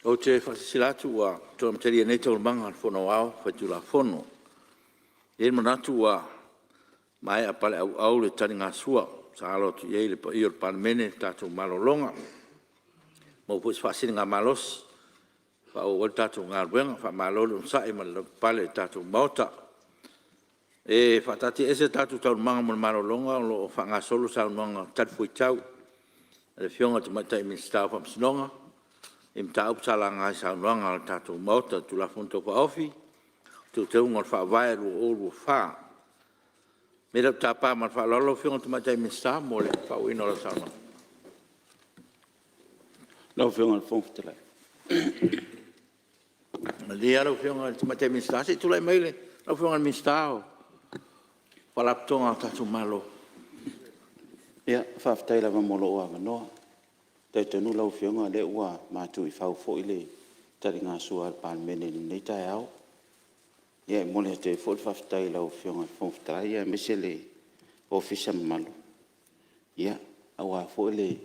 Ou te faasilasila atu ua toe amatalia nei Taualumaga a le Fono Aoao Faitulafono. E i ai le manatu ua maea paleauau le taligasua sa alo atu i ai le paia o le Palemene i le tatou malologa. Ua maua foi se faasiligamalosi e faaauau ai le tatou galuega. Faamalo le onosai ma le lavapapale i le tatou Maota. E faataatiaese tatou Taualumaga mo le malologa o lo o faagasolo le saunoaga talifuaitau a le Afioga i le Tamaitai Minisita o Faamasinoga i mataupu sa laga i saunoaga a le tatou Maota i le Tulafono Tau Faaofi o Teuteuga o le Faavae 2024. O le mea lea ou te tapa ma le faaaloalo lau Afioga i le Tamaitai Minisita mo le faaauauina o lau saunoaga. Lau Afioga i le Fofoga Fetalai… Malie lava lau Afioga i le Tamaitai Minisita se i tulai mai lau Afioga i le Minisita o Faalapotopotoga a le tatou Malo. Ia, faafetai lava mo lou avanoa. E talitonu lau Afioga o lea ua matu i fau foi le taligasua a le Palemene i lenei taeao. E momoli atu ai foi le faafetai i lau Afioga i le Fofoga Fetalai aemaise le Ofisa mamalu aua foi le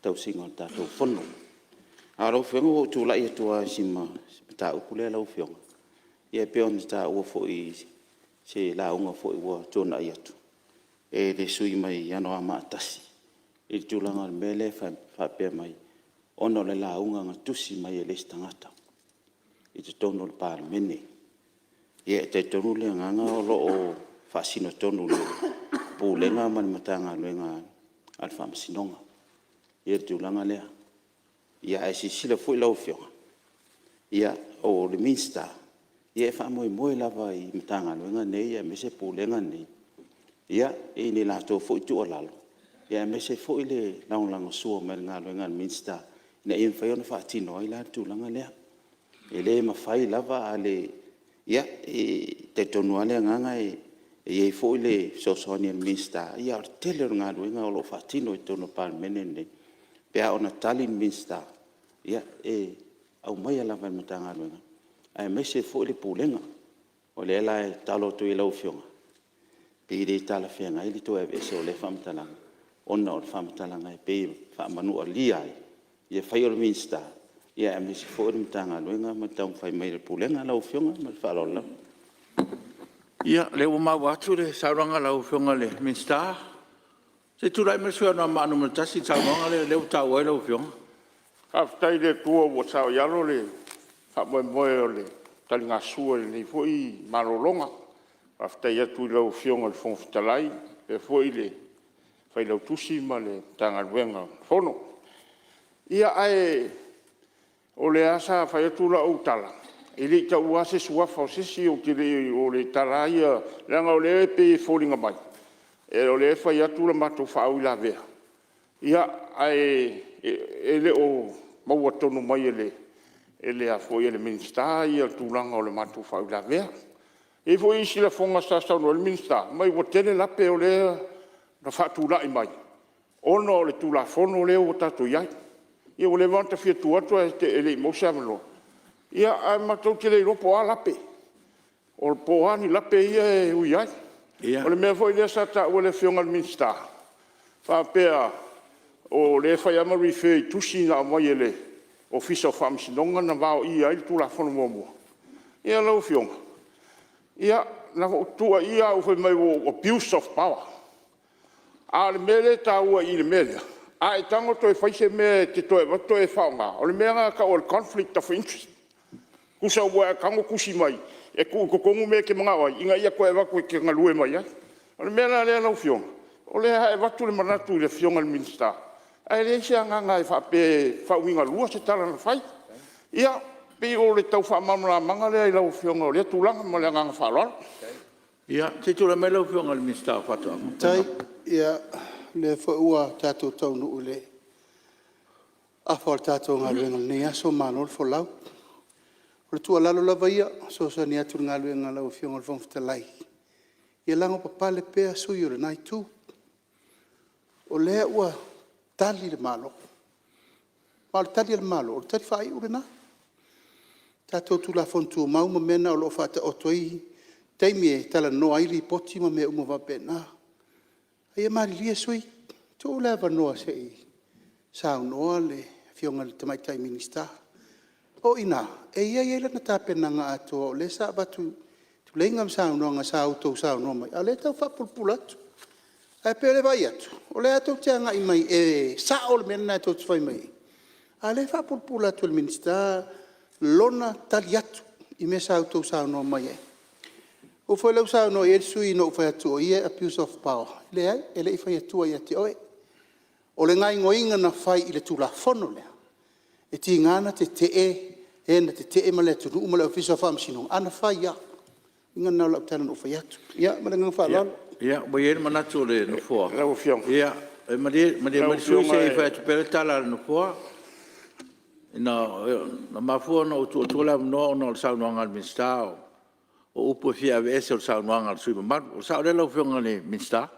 tausiga o le tatou Fono. Lau Afioga ua ou tulai atu lava i si mataupu lea lau Afioga, e pei ona taua foi i se lauga foi ua tuanai atu e le sui usufono mai Anoamaa 1 i le tulaga o le mea lea e faapea mai ona o le lauga na tusi mai e le isi tagata i totonu o le Palemene. Ia e talitonu le agaga o lo o faasino tonu i le Pulega ma le Matagaluega a le Faamasinoga le tulaga lea. Ae silasila foi lau Afioga, o le Minisita e faamoemoe lava i Matagaluega nei aemaise Pulega nei i le latou foi tuualalo aemaise foi le lagolagosua mai i le galuega a le Minisita ina ia mafai ona faatino ai la le tulaga lea. E le mafai lava a le… Ia, e talitonu lava le agaga e i ai foi le fesoasoani a le Minisita, ae o le tele o le galuega o lo o faatino i totonu o le Palemene lenei pe a oo ina tali le Minisita, ia e aumaia lava e le Matagaluega aemaise foi le Pulega. O lea la e tatalo atu ai i lau Afioga, pe le talafeagai le toe aveese o lea faamatalaga ona o le faamatalaga e pei e faamanualia ai le fai o le Minisita aemaise foi o le Matagaluega ma le taumafai mai o le Pulega. Lau Afioga ma le faaaloalo lava. Ia, o lea ua maua atu le saunoaga a lau Afioga i le Minisita. Se i tulai mai le sui usufono mo Anoamaa 1 i le saunoaga lea ua taua ai lau Afioga. Faafetai i le Atua ua saoialo le faamoemoe o le taligasua i lenei foi malologa. Faafetai atu i lau Afioga i le Fofoga Fetalai faapea foi le Failautusi ma le Matagaluega o le Fono. Ia, ae o lea lava sa fai atu lau tala, e le i taua lava se suafa o se isi, o le tala lava ia, leaga o lea e pei e foliga mai o lea e fai atu le matou faauilavea, ae le o maua tonu mai e le Minisita le tulaga o le matou faauilavea. E i ai foi isi lafoga sa saunoa ai le Minisita fai mai ua tele lape o lea na faatulai mai ona o le Tulafono lea ua tatou i ai. Ia ua leva ona ta fia tu atu ae le i maua se avanoa, ae matou te le iloa po o a lape, po o a ni lape ia e ui ai. O le mea foi lea sa taua e le Afioga i le Minisita faapea o lea e fai lava ma refer i tusi na aumai e le Ofisa o Faamasinoga na vaoia ai le Tulafono muamua. Ia lau Afioga, na ou tuuaia au fai mai ua ou abuse of power. A o le mea lea e taua i i le mea lea, a e tago toe fai se mea e te toe avatu toe faaaoga, o le mea lena e tau o le conflict of interest. Tusa ua e tago tusi mai e tuu i totonu mea e te manao ai ina ia toe avatu e te galue mai ai. O le mea la lea lau Afioga, o lea lava e avatu le manatu i le Afioga i le Minisita, ae leai se agaga e faapea e faauigalua se tala na fai. Ia, pei o le tau faamalamalamaga lea i lau Afioga o lea tulaga ma le agaga faaaloalo. Ia, se i tulai mai lau Afioga i le Minisita o Faatoaga ma Faiga Faafetai. Ia, o lea foi ua tatou taunuu i le afa o le tatou galuega i lenei aso, malo le folau. O le tuualalo lava ia, e fesoasoani atu i le galuega a lau Afioga i le Fofoga Fetalai, ia lavapapale pea sui usufono o lena Itu. O lea ua tali le Malo, a o le tali a le Malo, o le tali faaiu lena. O tatou Tulafono Tumau ma mea na o lo o faataoto ai taimi e talanoa ai Lipoti ma mea uma faapena. Ia malilie sui usufono, tuu le avanoa se i saunoa le Afioga i le Tamaitai Minisita. O i ina e i ai lana tapenaga atoa o lea sa avatu i tuleiga ma saunoaga sa outou saunoa mai ai, a o lea e tau faapulapula atu. Ae pei o le vaai atu, o lea lava tou te agai mai e sao le mea lena tou te fai mai ai, a o lea e faapulapula atu e le Minisita lona tali atu i mea sa outou saunoa mai ai. O le upu foi lea ua saunoa i ai le sui usufono ina ua ou fai atu o ia e abuse of power, e leai, e le i fai atua ia te oe. O le gaoioiga na fai i le Tulafono lea, e tiga ona tetee e na tetee ma le atunuu ma le Ofisa o Faamasinoga, ae na fai lava. O le uiga lena o lau tala na ou fai atu. Ia ma le agaga faaaloalo. Ia, ua i ai le manatu o le Nofoa, Lau Afioga… Ia malie mai le sui usufono se i fai atu pea le tala a le Nofoa. Na mafua ona ou tuu atua le avanoa ona o le saunoaga a le Minisita o upu e fia aveese o le saunoaga a le sui usufono mamalu. O le sao lea lau Afioga i le Minisita?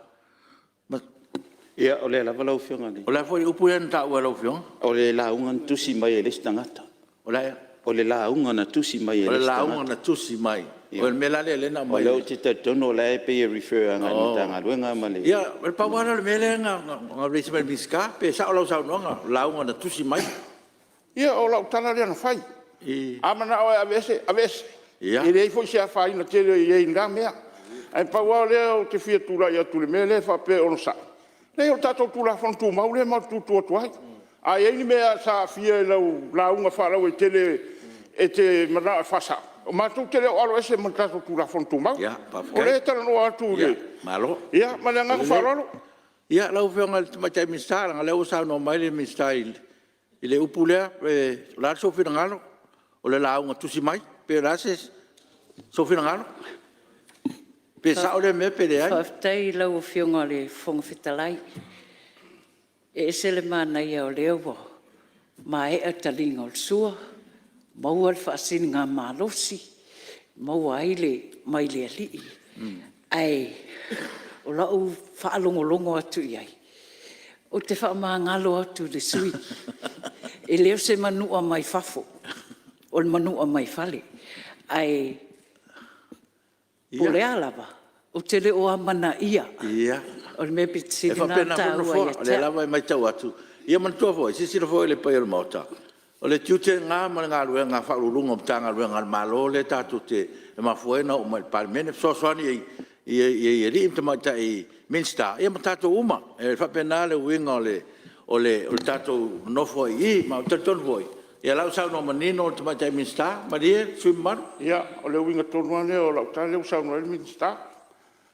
Ia, o lea lava lau Afioga. O le a foi le upu lea na taua e lau Afioga? O le lauga na tusi mai e le isi tagata. O le a ea? O le lauga na tusi mai e le isi tagata. O le lauga na tusi mai. O le mea la lea na aumai. O lea ou te talitonu o la e pei e refer agai i le Matagaluega ma le… Ia, na pau lava lea o le mea lea na raise mai e le Minisita, pe sao lau saunoaga o le lauga na tusi mai? Ia, o lau tala lea na fai. A manao e aveese, aveese. E leai foi se afaina tele o i ai i lena mea. Ae pau lava o lea ou te fia tulai atu i le mea lea e faapea e onosai, leai o le tatou Tulafono Tumau lea matou te tutu atu ai. A i ai ni mea sa aafia i lau lauga faalauaitele e te manao e faasao, matou te le o aloese ma le tatou Tulafono Tumau. O lea e talanoa atu i le… Ia ma le agaga faaaloalo. Ia lau Afioga i le Tamaitai Minisita leaga o lea ua saunoa mai le Minisita i le upu lea, o le a sou finagalo? O le lauga tusi mai pe o le a sou finagalo? Pe sao lea mea pe leai? Faafetai i lau Afioga i le Fofoga Fetalai. E ese le manaia o lea ua maea taliga o le sua, maua le faasiligamalosi e maua ai le mai le Alii. Ae o lau faalogologo atu i ai, ou te faamagalo atu i le sui usufono, e le o se manua mai fafo, o le manua mai fale. Ae po o le a lava, ou te le o amanaia. O le mea pito sili E lena ona faapena foi le taua Nofoa, ia o te lea au. lava e maitau atu. Ia manatua foi, silasila foi le paia o le Maota, o le tiute lena ma le galuega a Ofisa Sili o Pulega o Matagaluega a le Malo lea tatou te… e mafua ai ona oo mai i le Palemene e fesoasoani i alii ma tamaitai Minisita ma tatou uma. E faapena le uiga o le tatou nonofo ai i i. Ma ou te talitonu foi, o la e ua saunoa manino le Tamaitai Minisita. Malie le sui usufono mamalu. Ia, o le uiga tonu lava lea o lau tala lea ua saunoa i ai le Minisita.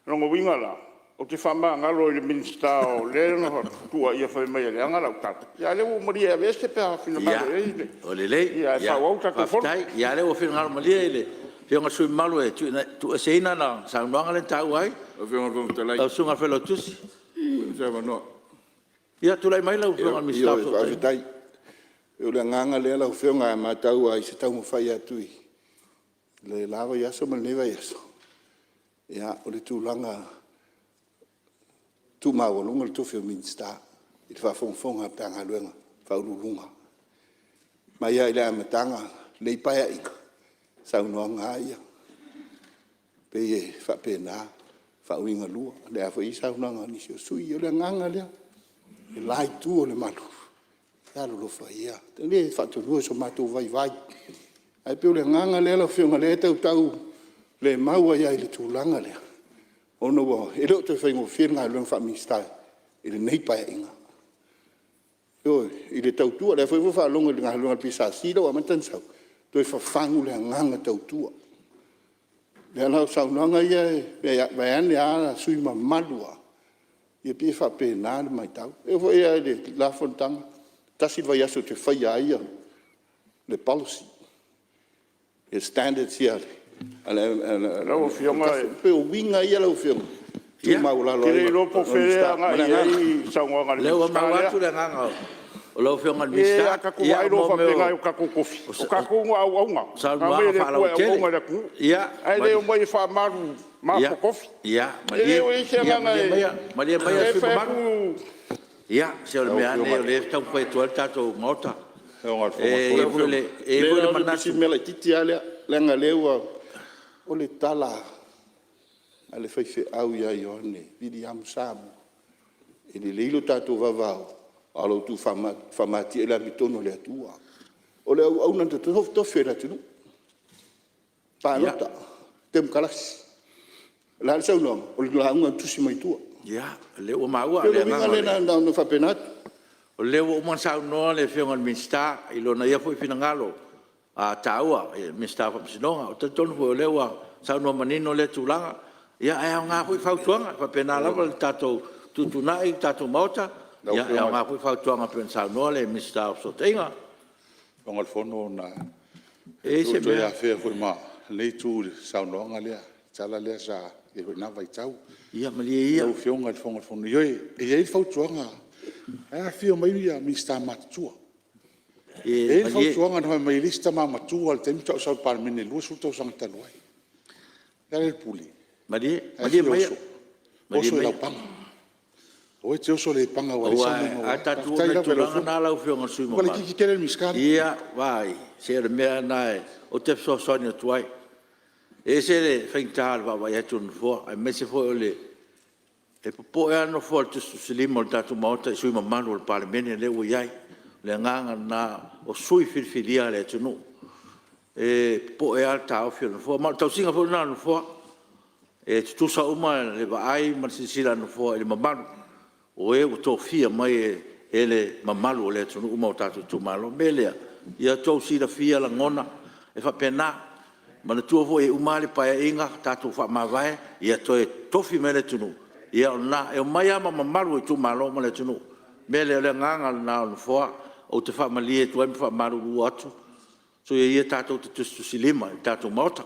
O lona uiga la, ou te faamagalo i le Minisita o lea na tuuaia fai mai e leaga lau tala, a o lea ua ou malie e aveese pe a finagalo i ai le… Ua lelei, ae faaauau le tatou Fono. faafetai. O lea ua finagalo malie le Afioga i le sui usufono mamalu e tuueseina lana saunoaga lea na taua ai lau Susuga i le Failautusi. Ia tulai mai lau Afioga i le Minisita o Ioe, Fesootaiga. faafetai. O le agaga lea lau Afioga, a matau lava i se taumafai atu i le la vaiaso ma lenei vaiaso, ia o le tulaga e tu maualuga le tofi o Minisita i le faafogafoga a Matagaluega a Ofisa Sili o Pulega. Mai lava i le amataga o lenei Paeaiga, o saunoaga lava ia e pei e faapena, e faauigalua. O lea foi e i ai saunoaga a nisi o sui usufono. Ia o le agaga lea i le la itu o le malu, alolofa ia, e le faatonuina so matou vaivai, ae pei o le agaga lea lau Afioga o lea e tau taulemau ai lava i le tulaga lea, ona e le o toe faigofie le galuega faa-Minisita i lenei Paeaiga. Ioe, i le tautua. O lea foi ua ou faalogo i le galuega a le PSC lea ua amata ona sau, toe fafagu le agaga tautua. O lea la o saunoaga ia vaeane lava sui usufono mamalu lava, ia pei e faapena le maitau. E oo foi lava i le la fonotaga, e tasi le vaiaso ou te faia ai le policy, le standards ia a le… Lau Afioga E pei o uiga ia lau Afioga e tu maualalo Ou te ai le iloa po o le fea Minisita. e Ma agai le i agaga. ai le saunoaga a le Lea ua Minisita maua lea. atu le agaga Minisita, A tatou vaai loa faapena i o tatou tofi, o tatou na auauna, na aumai e le Atua e auauna i le atunuu, ae le omai e faamalu tofi. E leai se agaga Malie e… maia le lea e sui fai usufono mamalu. atu… Ia, se o le mea lava lenei o lea e taumafai atu ai le tatou Maota. E i ai foi le O manatu… si mea laitiiti lava lea leaga o lea ua… O le tala a le faifeau ia Ioane Viliamu Samoa, e lelei lo tatou vavao a o lo outou famatia i le amiotonu a le Atua. O le auauna na totofi e le atunuu, palota, temokalasi. O le a le saunoaga? O le lauga na tusi mai tua. Ia, o lea ua maua E pei o le le uiga agaga lena na ona faapena atu. O lea ua uma ona saunoa le Afioga i le Minisita i lona ia foi finagalo taua, le Minisita o Faamasinoga. Ou te talitonu foi o lea ua saunoa manino lea tulaga. Ia ae aoga foi fautuaga, e faapena lava le tatou fetuutuunai le tatou Maota, e aoga foi fautuaga pei ona saunoa le Minisita o Fesootaiga. Lau Afioga i le Fofoga o le E i ai Fono, se ou te toe mea… afea foi ma lenei itu i le saunoaga lea, le tala lea sa i ai foi i lena vaitau. Ia malie ia. Lau Afioga i le Fofoga o le Fono, ioe, e i ai fautuaga, o la e afifio mai Minisita matutua. E i ai le fautuaga na fai mai ai le isi tama matua i le taimi faatoa ou sau i le Palemene i le 20 tausaga talu ai, Lealailepule, Malie a e fia maia. oso, oso i Laupaga, aua e te oso Lepaga aua e leai Aua sau mea e maua a ai. tatou oo Faafetai mai i le lava i lau tulaga Afioga. lena lau Afioga i le sui usufono Ua mamalu, laitiiti tele le Minisita lea. Ia, vaai, se o le mea lava lena ou te fesoasoani atu ai. E ese le faigata o le vaavaai atu a le Nofoa aemaise foi o le… E popo'e lava le Nofoa i le tusitusilima o le tatou Maota i sui usufono mamalu o le Palemene lea ua i ai. O le agaga lena o sui usufono filifilia a le atunuu. E popo'e lava le taofi o le Nofoa ma o le tausiga foi lena a le Nofoa. E tutusa uma le vaai ma le silasila a le Nofoa i le mamalu o e ua tofia mai e le mamalu o le atunuu ma o tatou itumalo. O le mea lea, ia outou silafia lagona e faapena. Manatua foi e uma lava le Paeaiga tatou faamavae ia toe tofi mai e le atunuu ia o lena. E omai lava ma mamalu o itumalo ma le atunuu. O le mea lea o le agaga lena o le Nofoa, ou te faamalie atu ai ma faamalulu atu, soia ia tatou te tusitusilima i le tatou Maota.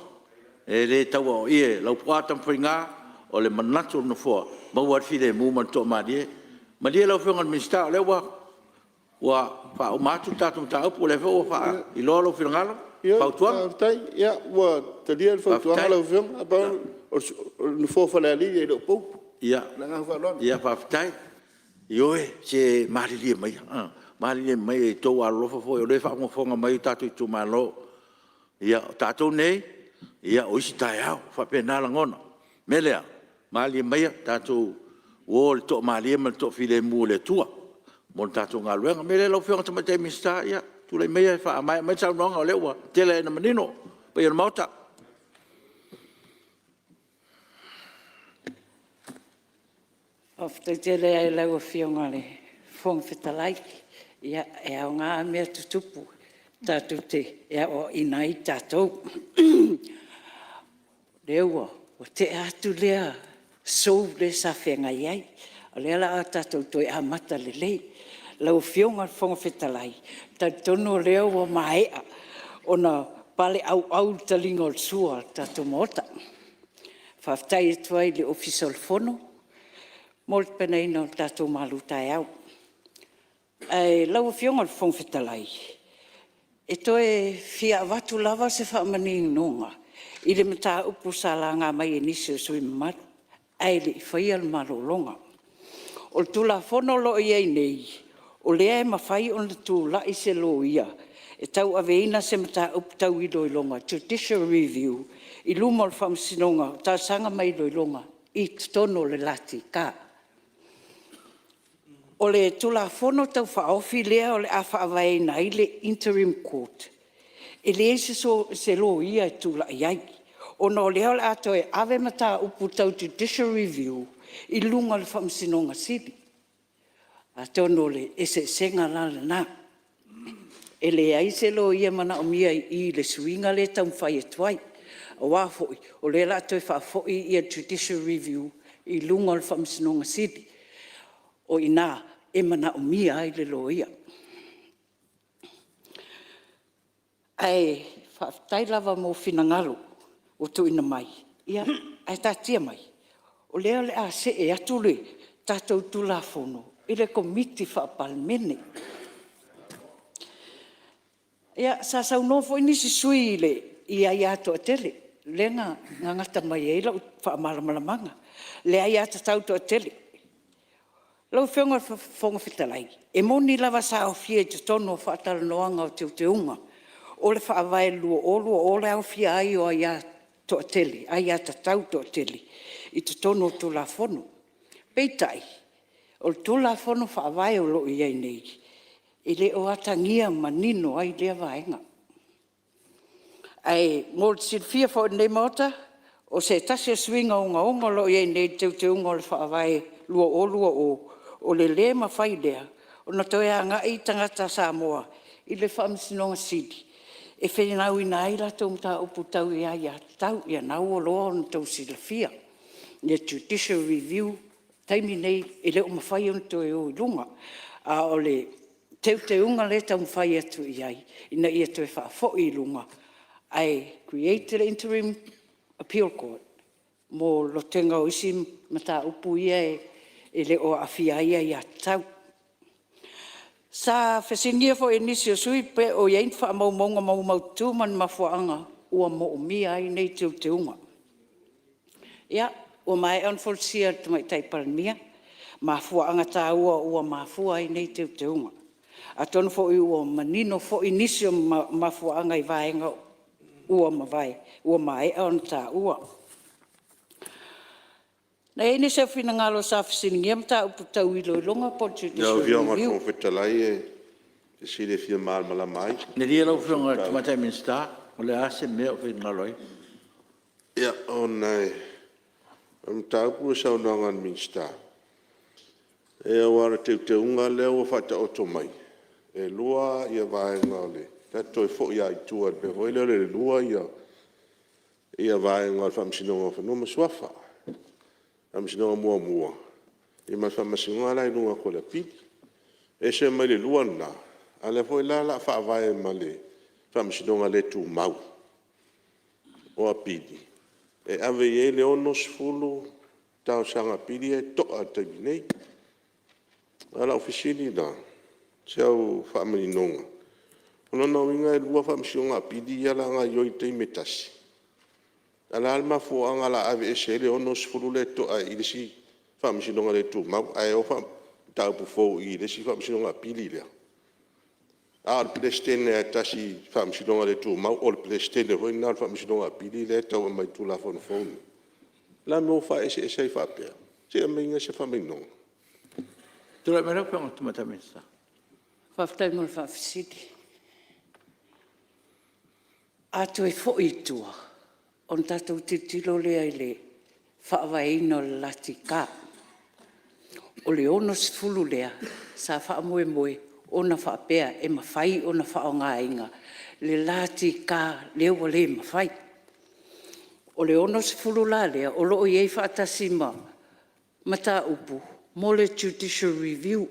E le tau aoaia e Laupua Tamafaiga, o le manatu o le Nofoa, maua ai le filemu ma le toamalie. Malie lau Afioga i le Minisita o lea ua faauma atu le tatou mataupu o lea foi ua faailoa lou finagalo i Ioe, fautuaga. faafetai. Ua talia le fautuaga lau Afioga. Na pau o le nofoa o Falealili e le o pou. Ma le agaga faaaloalo. Ia faafetai. Ioe, se malilie maia, malilie maia ia outou alolofa foi o lea e faafogafoga mai o tatou itumalo. Ia o tatou nei, o isi taeao, e faapena lagona. O le mea lea, malilie maia tatou o i le toamalie ma le toafilemu o le Atua mo le tatou galuega. O le mea lea lau Afioga i le Tamaitai Minisita, ia tulai maia e faamaea mai le saunoaga o lea ua tele ina manino le paia o le Maota. Faafetai tele lava i lau Afioga i le Fofoga Fetalai. Ia, e aoga lava mea tutupu tatou te aoaoina ai tatou. O lea ua tea atu lea sou lea sa feagai ai, o lea o le a tatou toe amata lelei. Lau Afioga i le Fofoga Fetalai, e talitonu o lea ua maea ona paleauau le taliga o le sua a le tatou Maota. Faafetai atu ai i le Ofisa o le Fono mo le tapenaina o le tatou malutaeao. Ae lau Afioga i le Fofoga Fetalai, e toe fia avatu lava se faamaninoga i le mataupu sa laga mai e nisi o sui usufono mamalu ae le i faia le malologa. O le Tulafono o lo o i ai nei, o lea e mafai ona tulai se loia e tauaveina se mataupu tau iloiloga, judicial review i luma o le Faamasinoga o Talosaga ma Iloiloga i totonu o le LTK. O le Tulafono Tau Faaofi lea o le a faavaeina ai le Interim Court, e leai se loia e tulai ai, ona o lea o le a toe ave mataupu tau Judicial Review i luga o le Faamasinoga Sili. Atonu o le eseesega la lena. E leai se loia e manaomia i i i le suiga lea e taumafai atu ai, aua foi o lea o le a toe faafoi le Judicial Review i luga o le Faamasinoga Sili. O i ina e manaomia ai le loia. Ae faafetai lava mo finagalo ua tuuina mai, ae taatia mai o lea o le a see atu le tatou Tulafono i le Komiti Faa-Palemene. Ia, sa saunoa foi nisi sui usufono i aia toatele, lea na gata mai ai lau faamalamalamaga, le aiatatau toatele. Lau Afioga i le Fofoga Fetalai, e moni lava sa aofia i totonu o faatalanoaga o Teuteuga o le Faavae 2020 le aofia ai o aia toatele, aiatatau toatele i totonu o Tulafono. Peitai, o le Tulafono Faavae o lo o i ai nei, e le o atagia manino ai lea vaega. Ae mo le silafia foi e lenei Maota, o se tasi o suiga ogaoga o lo o i ai nei i le Teuteuga o le Faavae 2020, o le le mafai lea ona toe agai tagata Samoa i le Faamasinoga Sili e finauina ai latou mataupu tau aiatatau. Ia lena ua iloa ona outou silafia le Judicial Review o le taimi lenei e le o mafai ona toe o i luga. A o le teuteuga lea e taumafai atu i ai ina ia toe faafoi i luga ae create le interim appeal court mo le lotega o isi mataupu ia e le o aafia ai aiatatau. Sa fesiligia foi e nisi o sui usufono pe o i ai ni faamaumauga maumaututu ma ni mafuaaga ua moomia ai nei teuteuga. Ia, ua maea ona folasia e le Tamaitai Palemia mafuaaga taua ua mafua ai nei teuteuga. Atonu foi ua manino foi nisi o mafuaaga i vaega ua mavae ua maea ona taua. Na i ai nisi o finagalo sa fesiligia mataupu tau iloiloga po o le Judicial Review. Lau Afioga i le Fofoga Fetalai o se fesili e fia malamalama ai. Malie lau Afioga i le Tamaitai Minisita, o le a se mea o e finagalo ai? Ia, ona o le mataupu i le saunoaga a le Minisita, aua o le teuteuga lea ua faataoto mai, e 2 vaega o le… e toe foi lava i tua i le mea foi lele e 2 vaega o le Faamasinoga o Fanua ma Suafa. O le Faamasinoga muamua ma le Faamasinoga la e i luga atu o le Apili. E ese mai le 2 lena, a o lea foi la o le a faavae ma le Faamasinoga le Tumau o Apili, e ave i ai le 60 talosaga apili ia e to'a i le taimi nei. O lau fesili la, i sau faamaninoga, o lona uiga e 2 Faamasinoga Apili ia o le a gaoioi i le taimi e tasi? Ae o le a le mafuaaga o le a aveese ai le 60 lea e to'a i le isi Faamasinoga le Tumau ae o mataupu fou i le isi Faamasinoga Apili lea? A o le Peresetene lava e tasi i le Faamasinoga le Tumau o le Peresetene foi lena o le Faamasinoga Apili lea e tau aumai i le Tulafono fou lenei? O le a le mea ua faaeseese ai faapea? Se i aumaiga se faamaninoga. Tulai mai lau Afioga i le Tamaitai Minisita. Faafetai mo le faafesili. A toe foi i tua ona tatou tilotilo lea i le faavaeina o le LTK. O le 60 lea sa faamoemoe ona faapea e mafai ona faaaogaina le LTK lea ua le mafai. O le 60 la lea o lo o i ai faatasi ma mataupu mo le Judicial Review.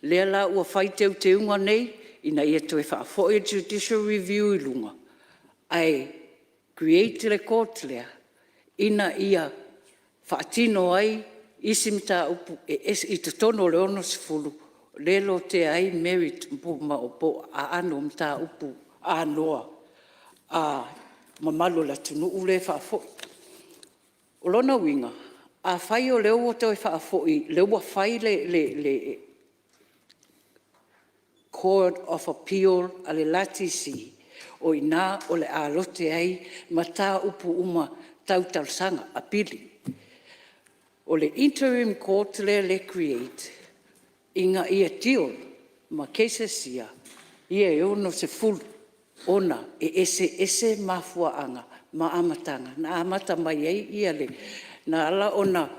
Lea la ua fai teuteuga nei ina ia toe faafoi le Judicial Review i luga ae create le court lea ina ia faatino ai isi mataupu e ese i totonu o le 60 lea e lotea ai merit po o aano o mataupu anoa a mamalu o le atunuu lea e faafoi. O lona uiga, afai o lea ua toe faafoi o lea ua fai le Court of Appeal a le LTC, o i ina o le a lote ai mataupu uma tau talosaga, apili. O le interim court lea e create ina ia deal ma cases ia e 60 ona e eseese mafuaaga ma amataga na amata mai ai le… Na ala ona…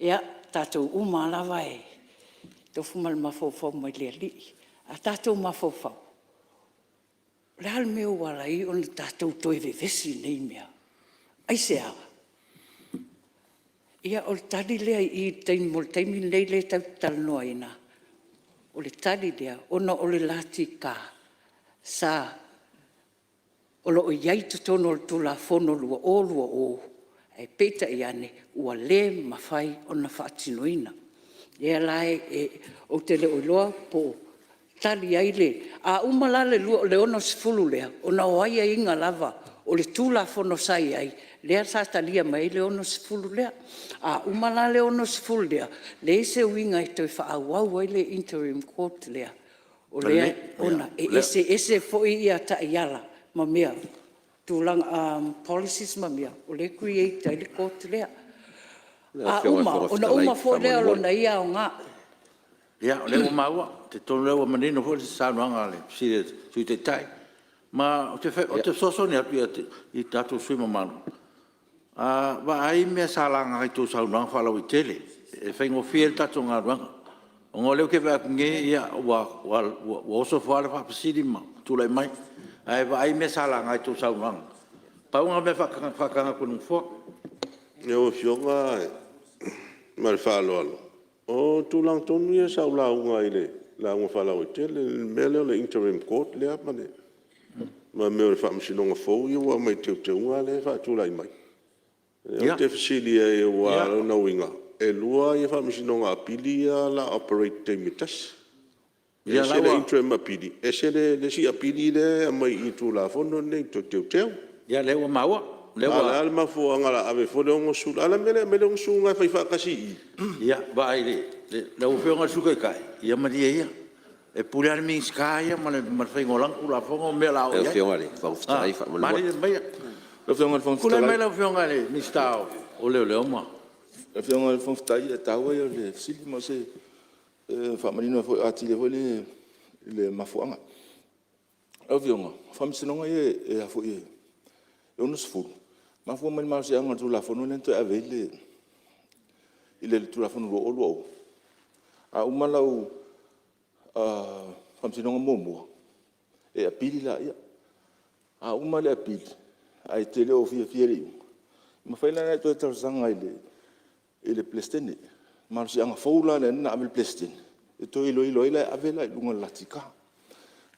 Ia, o tatou uma lava e tofu ma le mafaufau mai le Alii. A tatou mafaufau, o le a le mea ua ala ai ona tatou toe vevesi i nei mea? Aisea? Ia, o le tali lea i i mo le taimi lenei lea tatou te talanoaina, o le tali lea, ona o le LTK o lo o i ai i totonu o le Tulafono 2020, ae peitai ane ua le mafai ona faatinoina. O lea la ou te le o iloa po o tali ai le… A uma la le 60 lea, ona o aiaiga lava o le Tulafono sa i ai, lea sa talia mai ai le 60 lea. A uma la le 60 lea, leai se uiga e toe faaauau ai le interim court lea, ona e eseese foi taiala ma mea, tulaga policies ma mea o lea e create ai le court lea. A uma ona uma foi lea o lona ia aoga. Ia, o lea ua maua. Ou te talitonu o lea ua manino foi le saunoaga a le Sui Taitai. Ma ou te fesoasoani atu i tatou sui usufono mamalu, vaai mea sa laga i a outou saunoaga faalauaitele e faigofie ai le tatou galuega. Ona o lea ou te vaai atu nei ua oso ifo lava le faafesili ma tulai mai. Ae vaai mea sa laga i a outou saunoaga. Pau lena o mea e faataga atu e le Nofoa. Lau Afioga ma le faaaloalo, o tulaga tonu ia sa ou lauga ai i le lauga faalauaitele i le mea lea o le Interim Court lea ma mea o le Faamasinoga fou ia ua aumai i Teuteuga lea e faatulai mai. Ou te fesili ai aua o lona uiga e lua Faamasinoga Apili ia o le a operate i le taimi e tasi. E ese le interim apili ese le isi apili lea e aumai i le Tulafono lenei Toe Teuteu. Ia lea ua maua. A o le a le mafuaaga o le a ave ai fua le 60? A o le a le mea e le aumai ai le 60 lena e fai faatasi i i? Ia vaai, lau Afioga i le Sui Taitai, ia malie ia, e pule lava le Minisita ia ma le faiga o lana Tulafono ma mea o le a oo i ai. Malilie maia. Tulai mai lau Afioga i le Minisita o Leoleo ma… Lau Afioga i le Fofoga Fetalai, o le taua ia o le fesili ma e faamanino atili ai foi le mafuaaga. Lau Afioga, o Faamasinoga ia e 60, e mafua mai i le malosiaga o le Tulafono lea na toe ave ai le Tulafono 2020. A uma lau Faamasinoga muamua, e apili laia. A uma le apili ae e te le o fiafia i le iuga, e mafai la ona e toe talosaga i le Peresetene. O le malosiaga fou la lea na ave i le Peresetene, e toe iloilo ai la e ave la i luga i le LTRA.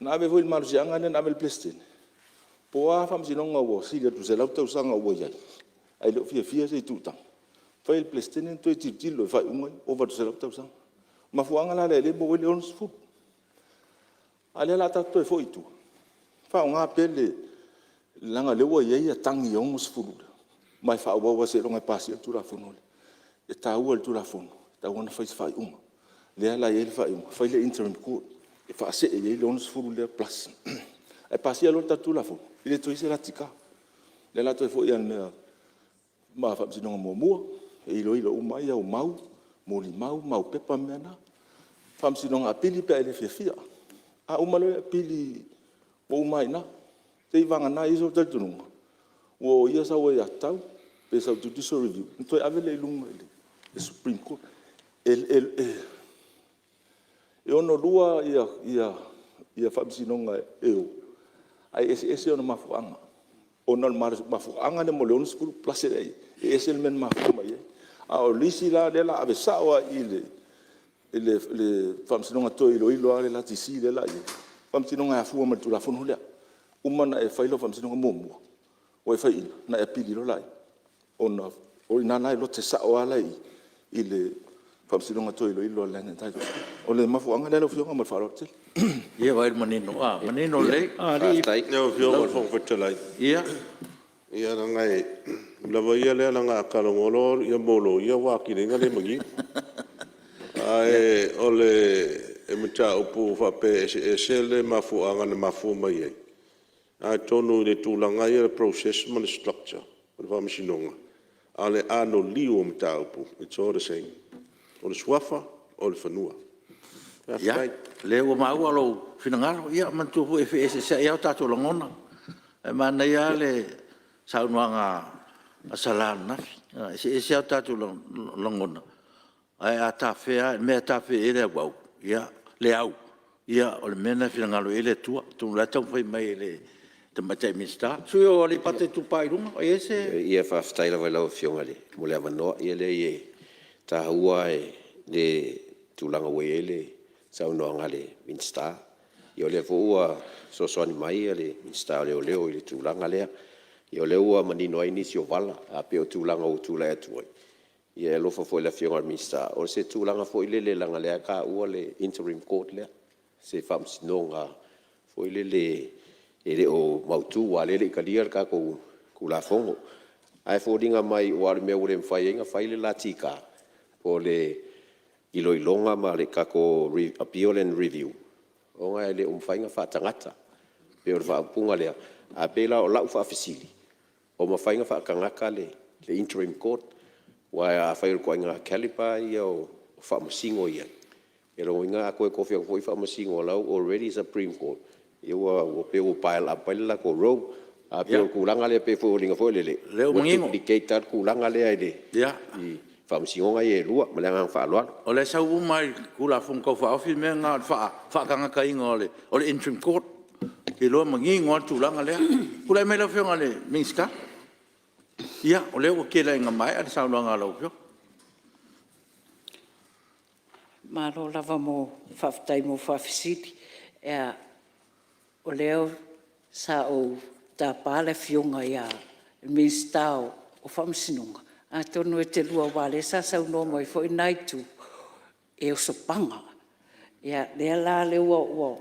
Na ave foi le malosiaga lea na ave i le Peresetene, po o a faamasinoga ua sili atu i le 100 tausaga o i ai, ae le o fiafia se i tuutaga, e mafai e le Peresetene ona toe tilotilo i faaiuga ia ua ova i le 100 tausaga. O le mafuaaga la lea o lea e maua ai le 60. A o lea o le a tatou toe foi i tua, faaaoga pea le… leaga o lea ua i ai tagi e 60 ma e faaauau lava seiloga e pasia le Tulafono lea. E taua i le Tulafono, e tatau ona fai se faaiuga. Lea la e i ai le faaiuga, fai le interim court e faasee i ai le 60 lea plus. Ae pasia loa le tatou Tulafono, e le toe i ai se LTRA. O lea o le a toe foi lava i le Faamasinoga muamua, e iloilo uma ai au mau, molimau, mau pepa ma mea na. Faamasinoga Apili pe a e le fiafia. A uma loa le apili ua uma ai i ina, seiavagana e i ai sou talitonuga ua oia sau aiatatau pe sau Judicial Review ona toe ave lea i luga i le Supreme Court. E ono lua faamasinoga e o, ae eseese ona mafuaaga, ona o le mafuaaga lea mo le 60 plus lea e i ai, e ese le mea na mafua mai ai. A o le isi la lea o le a ave sao lava i i i le Faamasinoga toe iloilo lava le LTC lea o le a i ai, o faamasinoga e afua mai i le Tulafono lea. Uma ona e fai lau faamasinoga muamua, ua e faiaina, ona e apili loa lea, ona o i ina la e lote sao lava la i i i le Faamasinoga toe iloilo a le Land and Titles. O le mafuaaga lea lau Afioga ma le faaaloalo tele. Ia vaai ua manino, manino lelei alii… Lau Afioga i le Fofoga Fetalai, ia leaga o le lava ia lea leaga a talanoa loa mea o loia ua atili ai ona le manino. Ae o le mataupu faapea e eseese le mafuaaga na mafua mai ai, atonu i le tulaga lea o le process ma le structure o le Faamasinoga, a o le anoliu o mataupu, it's all the same. O le suafa o le fanua. Faafetai. Ia, o lea ua maua lou finagalo. Ia manatua foi e feeseeseai a o tatou lagona. Ae manaia lava le saunoaga a Sala ananafi, e eseese a tatou lagona, ae a tafea lava, le mea e tafea i ai le au, ia o le mea lena e finagalo i ai le Atua. Atonu o la e taumafai mai e le Tamaitai Minisita. Le sui usufono mo Aleipata Itupa i Luga, o i ai se… Ia faafetai lava i lau Afioga mo le avanoa. Ia leai e taua lava le tulaga ua i ai le saunoaga a le Minisita. Ia o lea foi ua fesoasoani mai le Minisita o Leoleo i le tulaga lea. Ia o lea ua manino ai nisi o vala. Ae pei o tulaga ua tulai atu ai, ia e alofa foi i le Afioga i le Minisita, o se tulaga foi lele leaga o lea e taua le interim court lea. se Faamasinoga foi lele e le o mautu aua o lea e le i talia le tatou Tulafono. Ae foliga mai aua o le mea ua le mafai ai ona fai le latita po o le iloiloga ma le tatou Appeal and Review ona e le o mafai ona faatagata. E pei o le faaupuga lea, ae pei la o lau faafesili, o mafai ona faatagata le Interim Court? Aua afai o le ituaiga caliber ia o Faamasino e i ai, o lona uiga a toe tofi atu foi Faamasino o la ua already Supreme Court, ia ua pei ua pile up ai le latou load. Ae pei o le tulaga lea pei e foliga foi lele Ia, o lea ua manino. Ua duplicate lava le tulaga lea i Faamasinoga ia e lua. Ma le agaga faaaloalo. O lea e sau uma lava i le Tulafono Tau Faaofi le mea lena o le faatagataina o le Interim Court. Ou te iloa e manino lava le tulaga lea. Tulai mai lau Afioga i le Minisita. Ia, o lea ua tele lava ina maea le saunoaga a lau Afioga. Malo lava faafetai mo faafesili. O lea sa ou tapa le Afioga i le Minisita o Faamasinoga, atonu e te lua, aua o lea sa saunoa mai foi lena itu e oso paga. Ia lea la ua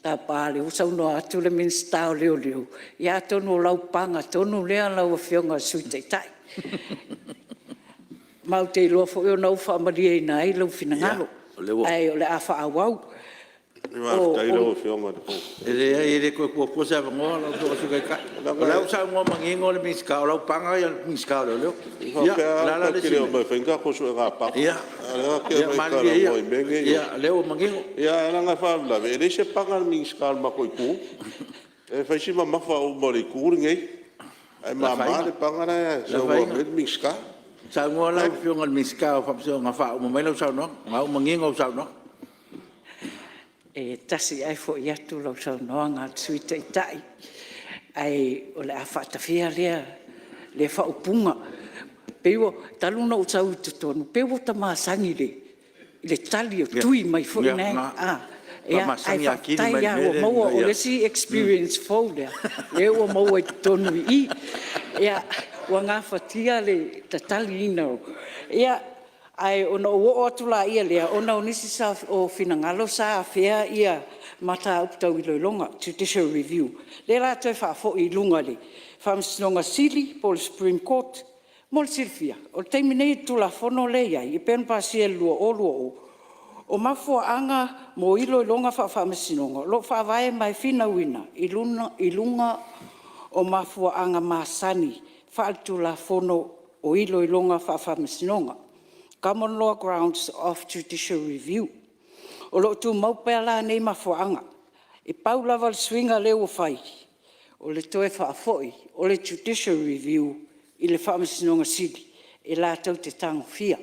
tapa o lea ua saunoa atu le Minisita o Leoleo, ia atonu o lau paga tonu lea lau Afioga i le Sui Taitai. Ma ou te iloa foi o lena ua faamalieina ai lou finagalo, ae o le a faaauau. Faafetai lau Afioga i le Fofoga Fetalai. E leai e le toe tuua atua se avanoa lau Afioga i le Sui Taitai. O la ua saunoa manino le Minisita, o lau paga ia le Minisita o Leoleo. Sa faapea lava au tatou te le omai e fai ni tatou suega paga, a o lea tatou te omai e talanoa i mea nei. Ia malilie ia, o lea ua manino. Ae leaga e faalavelave e leai se paga a le Minisita o le matou itu. E fai si mamafa uma o le itu lenei, ae mama le paga la e saunoa mai ai le Minisita. Saunoa lau Afioga i le Minisita o Faamasinoga e faauma mai lau saunoaga, o lena ua manino lau saunoaga. E tasi ae foi atu lau saunoaga i le Sui Taitai, ae o le a faatafea lea faaupuga. Talu ona ou sau i totonu, pei ua ta masani i le tali o tui mai foi nei, ae faafetai lava ua maua, o le isi experience fou lea, lea ua maua i totonu i i. Ia, ua gafatia le tataliina o… Ia, ae ona ou oo atu lea, ona o nisi o finagalo sa afea mataupu tau iloiloga, judicial review. O lea o le a toe faafoi i luga i le Faamasinoga Sili po o le Supreme Court. Mo le silafia, o le taimi nei i le Tulafono lea e i ai e pei ona pasia i le 2020, o mafuaaga mo iloiloga faafaamasinoga o lo o faavae ma e finauina i luga o mafuaaga masani faale-Tulafono o iloiloga faafaamasinoga, common law grounds of judicial review. O lo o tumau pea la nei mafuaaga. E pau lava le suiga lea ua fai, o le toe faafoi o le judicial review i le Faamasinoga Sili e latou te tagofia,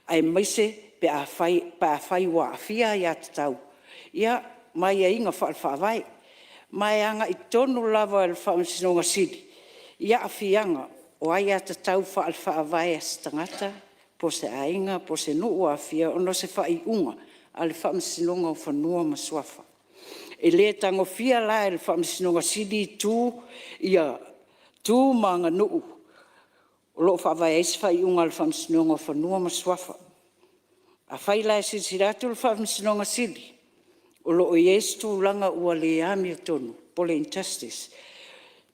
aemaise pe afai ua aafia aiatatau ma aiaiga faale-Faavae. Ma e agai tonu lava i le Faamasinoga Sili i aafiaga o aiatatau faale-Faavae a se tagata po o se aiga po o se nuu ua aafia ona o se faaiuga a le Faamasinoga o Fanua ma Suafa. E le tagofia la e le Faamasinoga Sili tu ma aganuu o lo o faavae ai se faaiuga a le Faamasinoga o Fanua ma Suafa. Afai la e silasila atu le Faamasinoga Sili o lo o i ai se tulaga ua le amiotonu po o le injustice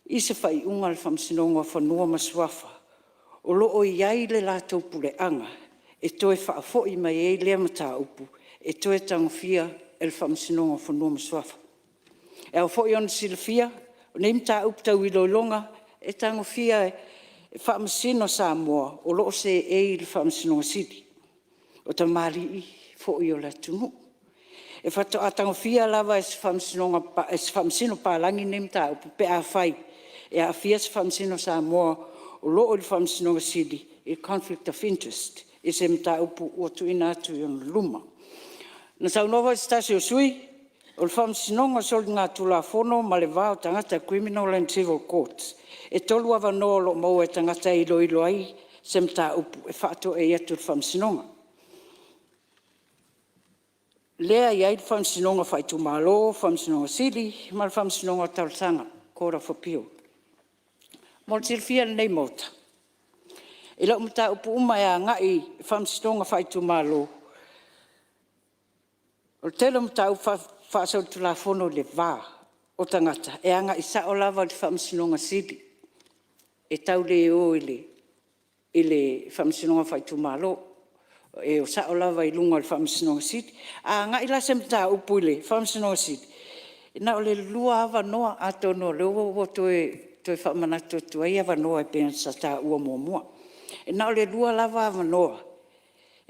i se faaiuga a le Faamasinoga o Fanua ma Suafa, o lo o i ai le latou puleaga e toe faafoi mai ai lea mataupu e toe tagofia e le Faamasinoga o Fanua ma Suafa. E ao foi ona silafia, o nei mataupu tau iloiloga, e tagofia e Faamasino Samoa o lo o seei i le Faamasinoga Sili, o tamalii foi o le atunuu. E faatoa tagofia lava e se Faamasino Palagi lenei mataupu pe afai e aafia se Faamasino Samoa o lo o i le Faamasinoga Sili i le conflict of interest i se mataupu ua tuuina atu i ona luma. Na saunoa foi se tasi o sui usufono, o le Faamasinoga o Soligatulafono ma le Va o Tagata Criminal and Civil Court. E 3 avanoa o lo o maua e tagata e iloilo ai se mataupu e faatoai atu i le Faamasinoga. Lea e i ai le Faamasinoga Faaitumalo, Faamasinoga Sili ma le Faamasinoga o Talosaga, Court of Appeal. Mo le silafia e lenei Maota, e le o mataupu uma e agai i Faamasinoga Faaitumalo. O le tele o mataupu faasolitulafono i le va o tagata, e agai sao lava i le Faamasinoga Sili, e tau le o i le Faamasinoga Faaitumalo. E o sao lava i luga o le Faamasinoga Sili. A agai la se mataupu i le Faamasinoga Sili, e na o le 2 lava avanoa, atonu o lea ua toe faamanatu atu ai avanoa e pei ona sa taua muamua. E na o le 2 lava avanoa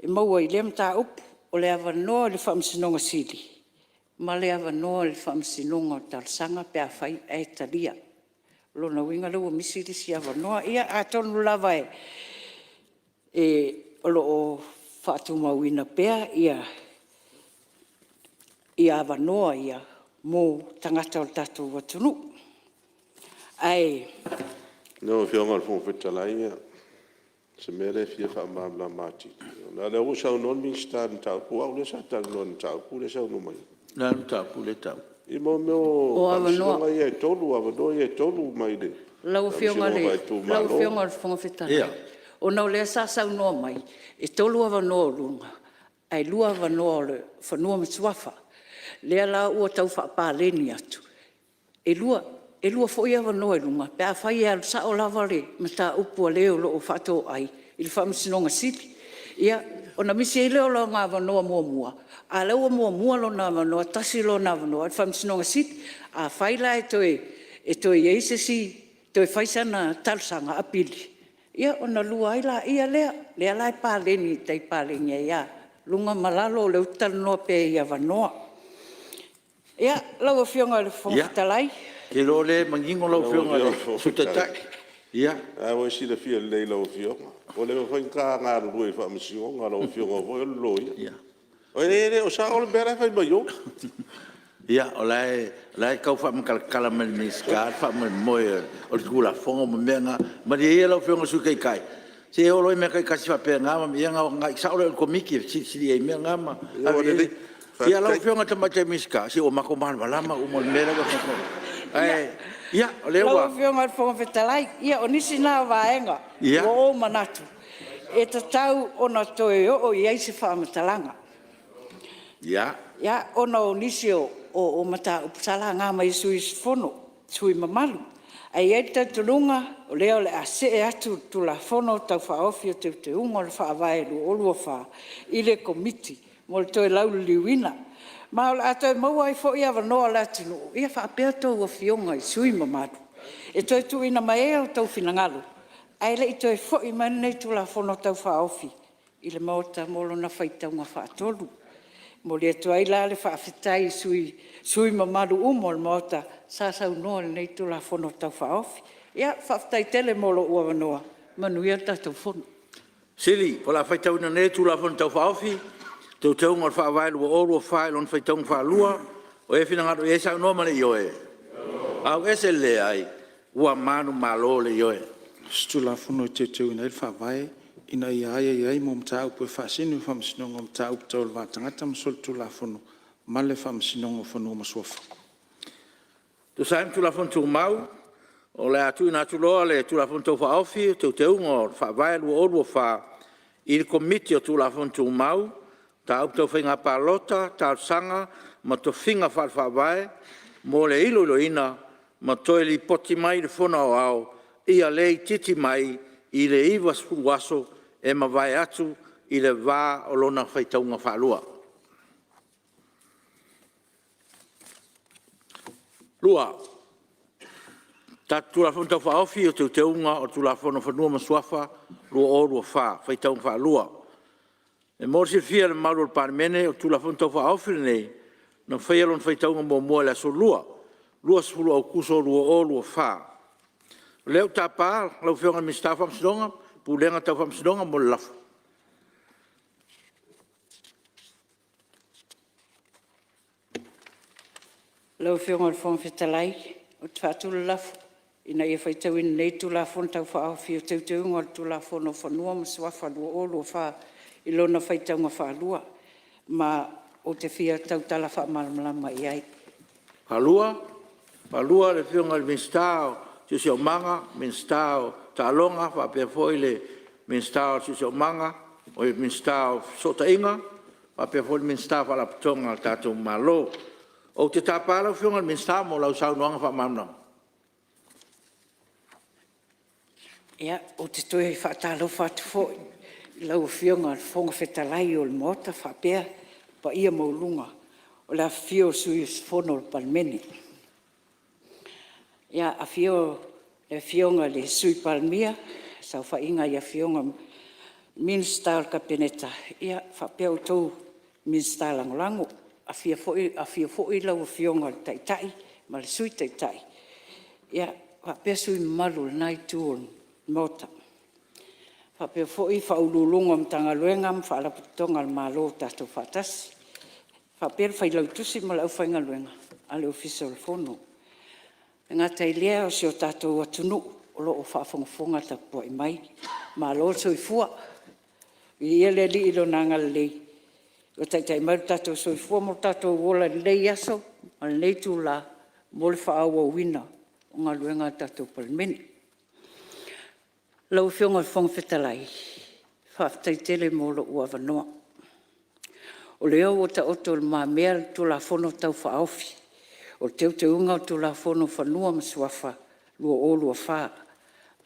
e maua i lea mataupu, o le avanoa i le Faamasinoga Sili ma le avanoa i le Faamasinoga o Talosaga pe afai ae talia. O lona uiga lea ua misi le isi avanoa. Ia atonu lava o lo o faatumauina pea avanoa ia mo tagata o le tatou atunuu. Ae… Lau Afioga i le Fofoga Fetalai o si mea lea e fia faamalamalama atili, leaga o lea ua saunoa le Minisita i le mataupu, o au lea sa talanoa i le mataupu lea e saunoa mai ai. O le a le mataupu lea e taua? I mea o Faamasinoga ia e 3, avanoa ia e 3 mai le Faamasinoga faaitumalo. Lau Afioga i le Fofoga Fetalai, ona o lea sa saunoa mai e 3 avanoa o luga ae 2 avanoa o Fanua ma Suafa. O lea la ua tau faapaleni atu, e 2 foi avanoa i luga pe afai e alu sao lava le mataupu a le o lo o faatoai i le Faamasinoga Sili. Ia, ona misi ai lea o lona avanoa muamua, a o lea ua muamua lona avanoa, tasi lona avanoa i le Faamasinoga Sili. Afai la e toe i ai se isi, toe fai sana talosaga apili, ia ona lua ai lea. O lea la e paleni e tai paleni ai lava luga ma lalo, o lea ou te talanoa pea i avanoa. Ia, lau Afioga i le Fofoga Fetalai… Ia, ou te iloa o lea e manino lau Afioga i le Sui Taitai. Ia. O lena ua e silafia lelei e lau Afioga, ua leva foi ona ta galulue i le Faamasinoga, o lau Afioga foi o le Loia. E le o sao le mea la e fai mai o. Ia, o la e tau faamatalatala mai e le Minisita le faamoemoe o le Tulafono ma mea na. Malie ia lau Afioga i le Sui Taitai, se e oo loa i mea taitasi faapena ona agai sao lea i le Komiti e fesilisili i ai i mea na ma ave i ai le… Ia lau Afioga i le Tamaitai Minisita, se ua matou malamalama uma i le mea lea ua e saunoa mai ai. Ae, ia, o lea ua… Lau Afioga i le Fofoga Fetalai, ia o nisi na o vaega ua ou manatu e tatau ona toe oo i ai se faamatalaga. Ia, ona o nisi o mataupu sa laga mai e sui usufono, sui usufono mamalu. Ae i ai le talitonuga o lea o le a see atu le Tulafono Tau Faaofi o Teuteuga o le Faavae 2024 i le Komiti mo le toe lauliliuina. Ma o le a toe maua ai foi avanoa o le atunuu faapea a outou Afioga i sui usufono mamalu e toe tuuina mai ai outou finagalo ae le i toe foi mai lenei Tulafono Tau Faaofi i le Maota mo lona faitauga faatolu. E momoli atu ai la le faafetai i sui usufono mamalu uma o le Maota sa saunoa i lenei Tulafono Tau Faaofi. Ia faafetai tele mo lou avanoa, manuia le tatou Fono. O le a faitauina nei le Tulafono Tau Faaofi o Teuteuga o le Faavae 2024 i lona faitauga faalua. O ai e finagalo i ai saunoa ma le ioe? Ua manumalo le Ioe. Tulafono e Teuteuina ai le Faavae, Ina ia aiaia ai mo mataupu e faasino i le Faamasinoga o Mataupu Tau le Va o Tagata ma Soligatulafono ma le Faamasinoga o Fanua ma Suafa. E tusa ai ma Tulafono Tumau, o le a tuuina atu loa le Tulafono Tau Faaofi o Teuteuga o le Faavae 2024 i le Komiti o Tulafono Tumau, Mataupu Tau Faiga Palota, Talosaga ma Tofiga Faale-Faavae mo le iloiloina ma toe lipoti mai i le Fono Aoao, ia le itiiti mai i le 90 aso e mavae atu i le va o lona faitauga faalua. 2. Tatou Tulafono Tau Faaofi o Teuteuga o le Tulafono o Fanua ma Suafa 2024 Faitauga Faalua. E mo le silafia e le mamalu o le Palemene, o le Tulafono Tau Faaofi lenei, na faia lona faitauga muamua i le aso Lua, 20 o Aokuso 2024. O lea ou te tapa lau Afioga i le Minisita o Faamasinoga ma Pulega Tau Faamasinoga mo le lafo. Lau Afioga i le Fofoga Fetalai ou te faatu le lafo, Ina ia faitauina nei le Tulafono Tau Faaofi o Teuteuga o le Tulafono o Fanua ma Suafa 2024 i lona faitauga faalua. Ma ou te fia tautala faamalamalama i ai. Faalua le Afioga i le Minisita o Siosiomaga, Minisita o Taaloga faapea foi le Minisita o Fesootaiga faapea foi le Minisita o Faalapotopotoga a le tatou Malo. Ou te tapa lau Afioga i le Minisita mo lau saunoaga faamalamalama. Ia, ou te toe faatalofa atu foi i lau Afioga i le Fofoga Fetalai o le Maota faapea le paia maualuga o le afifio o sui usufono o le Palemene. Ia, afio le Afioga i le Sui Palemia, le saofaiga i Afioga i Minisita o le Kapeneta faapea outou Minisita Lagolago. Afio foi lau Afioga i le Taitai ma le Sui Taitai faapea sui usufono mamalu o lena itu o le Maota. E faapea foi Ofisa Sili o Pulega o Matagaluega ma Faalapotopotoga a le Malo ua tatou faatasi, faapea le Failautusi ma le aufaigaluega a le Ofisa o le Fono. E le gata i lea o si o tatou atunuu o lo o faafogafoga tapuai mai, malo le soifua. Viia le Alii i Lona agalelei ua taitai mai lo tatou soifua ma lo tatou ola i lenei aso ma lenei itula mo le faaauauina o galuega a le tatou Palemene. Lau Afioga i le Fofoga Fetalai, faafetai tele mo lou avanoa. O lea ua taoto i lumamea le Tulafono Tau Faaofi o Teuteuga o le Tulafono o Fanua ma Suafa 2024.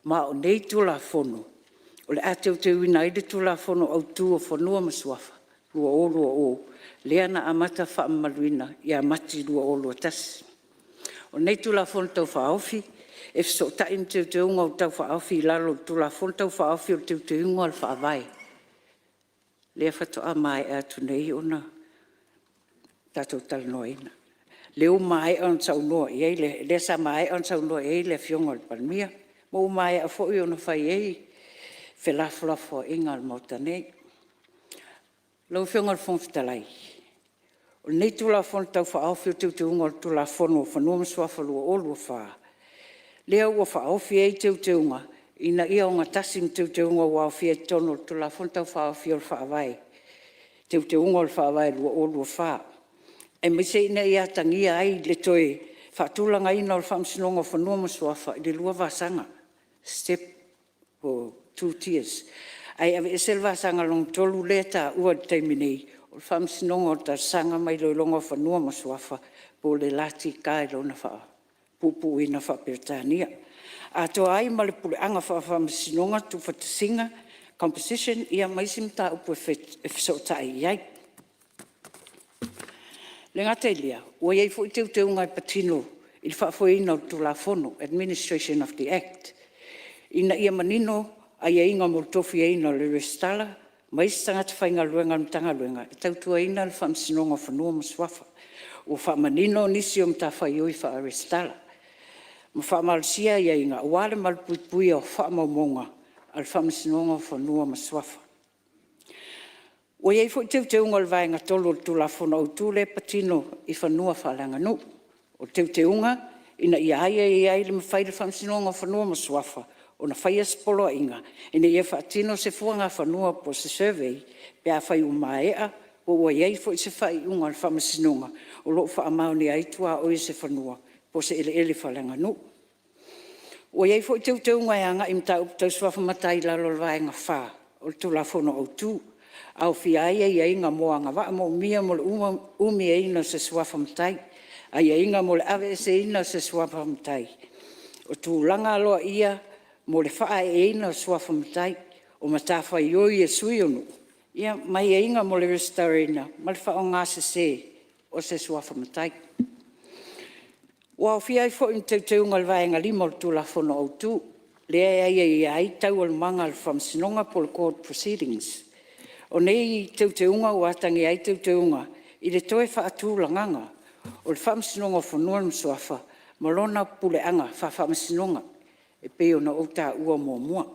Ma o nei Tulafono o le a teuteuina ai le Tulafono Autu o Fanua ma Suafa 2020 lea na amata faamamaluina ia Mati 2021. O nei Tulafono Tau Faaofi e fesootai ma Teuteuga Tau Faaofi i lalo o le Tulafono Tau Faaofi o Teuteuga o le Faavae lea faatoa maea atu nei ona tatou talanoaina, lea ua maea ona saunoa i ai le, lea sa maea ona saunoa i ai le Afioga i le Palemia, ma ua maea foi ona fai i ai felafolafoaiga a le Maota nei. Lau Afioga i le Fofoga Fetalai, o lenei Tulafono Tau Faaofi o Teuteuga o le Tulafono o Fanua ma Suafa 2024, lea ua faaofi ai Teuteuga ina ia ogatasi ma Teuteuga ua aofia i totonu o le Tulafono Tau Faaofi o le Faavae, Teuteuga o le Faavae 2024, aemaise ina ia atagia ai le toe faatulagaina o le Faamasinoga o Fanua ma Suafa i le lua vasaga, step po o two tiers, ae aveese le vasaga lona tolu lea e taua i le taimi nei, o le Faamasinoga o Talosaga ma Iloiloga o Fanua ma Suafa po o le LTK i lona faapuupuuina faa-Peretania. Atoa ai ma le puleaga faa-Faamasinoga Tuufaatasiga composition ma isi mataupu e fesootai i ai. E le gata i lea, ua i ai foi teuteuga e patino i le faafoeina o le Tulafono, Administration of the Act, ina ia manino aiaiga mo le tofiaina o le Resitara ma isi tagata faigaluega a le Matagaluega e tautuaina le Faamasinoga o Fanua ma Suafa. Ua faamanino nisi o matafaioi faa-Resitara ma faamalosia aiaiga aua le malupuipuia o faamaumauga a le Faamasinoga o Fanua ma Suafa. Ua i ai foi teuteuga o le Vaega 3 o le Tulafono Autu lea e patino i fanua faaleaganuu. O teuteuga ina ia aiaia ai le mafai e le Faamasinoga o Fanua ma Suafa ona faia se poloaiga ina ia faatino se fuagafanua po o se survey pe afai ua maea po ua i ai foi se faaiuga a le Faamasinoga o lo o faamaonia ai tuaoi o se fanua po o se eleele faaleaganuu. Ua i ai foi teuteuga e agai i mataupu tau suafa matai i lalo o le Vaega 4 o le Tulafono Autu, e aofia ai aiaiga mo agavaa moomia mo le umiaina o se suafa matai, aiaiga mo le aveeseina o se suafa matai, o tulaga aloaia mo le faaeeina o suafa matai, o matafaioi a sui o nuu, ma aiaiga mo le resitalaina ma le faaaogasese o se suafa matai. Ua aofia ai foi ma teuteuga o le Vaega 5 o le Tulafono Autu, lea e aiaia ai taualumaga a le Faamasinoga po o le Court Proceedings. O nei teuteuga ua atagia ai teuteuga i le toe faatulagaga o le Faamasinoga o Fanua ma Suafa ma lona puleaga faa-Faamasinoga e pei ona ou taua muamua.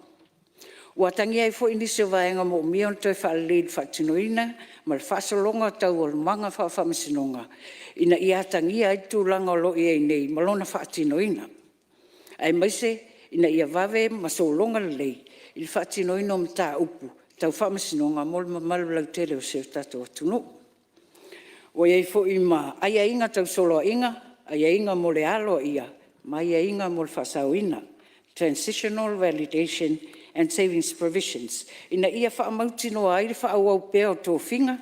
Ua atagia ai foi nisi o vaega moomia ona toe faalelei i le faatinoina ma le faasologa o taualumaga faa-Faamasinoga ina ia atagia ai le tulaga o lo o i ai nei ma lona faatinoina, aemaise ina ia vave ma sologa lelei le faatinoina o mataupu tau Faamasinoga mo le mamalu lautele o si o tatou atunuu. Ua i ai foi ma aiaiga tau soloaiga, aiaiga mo le aloaia ma aiaiga mo le faasaoina, transitional validation and savings provisions, ina ia faamautinoa ai le faaauau pea o tofiga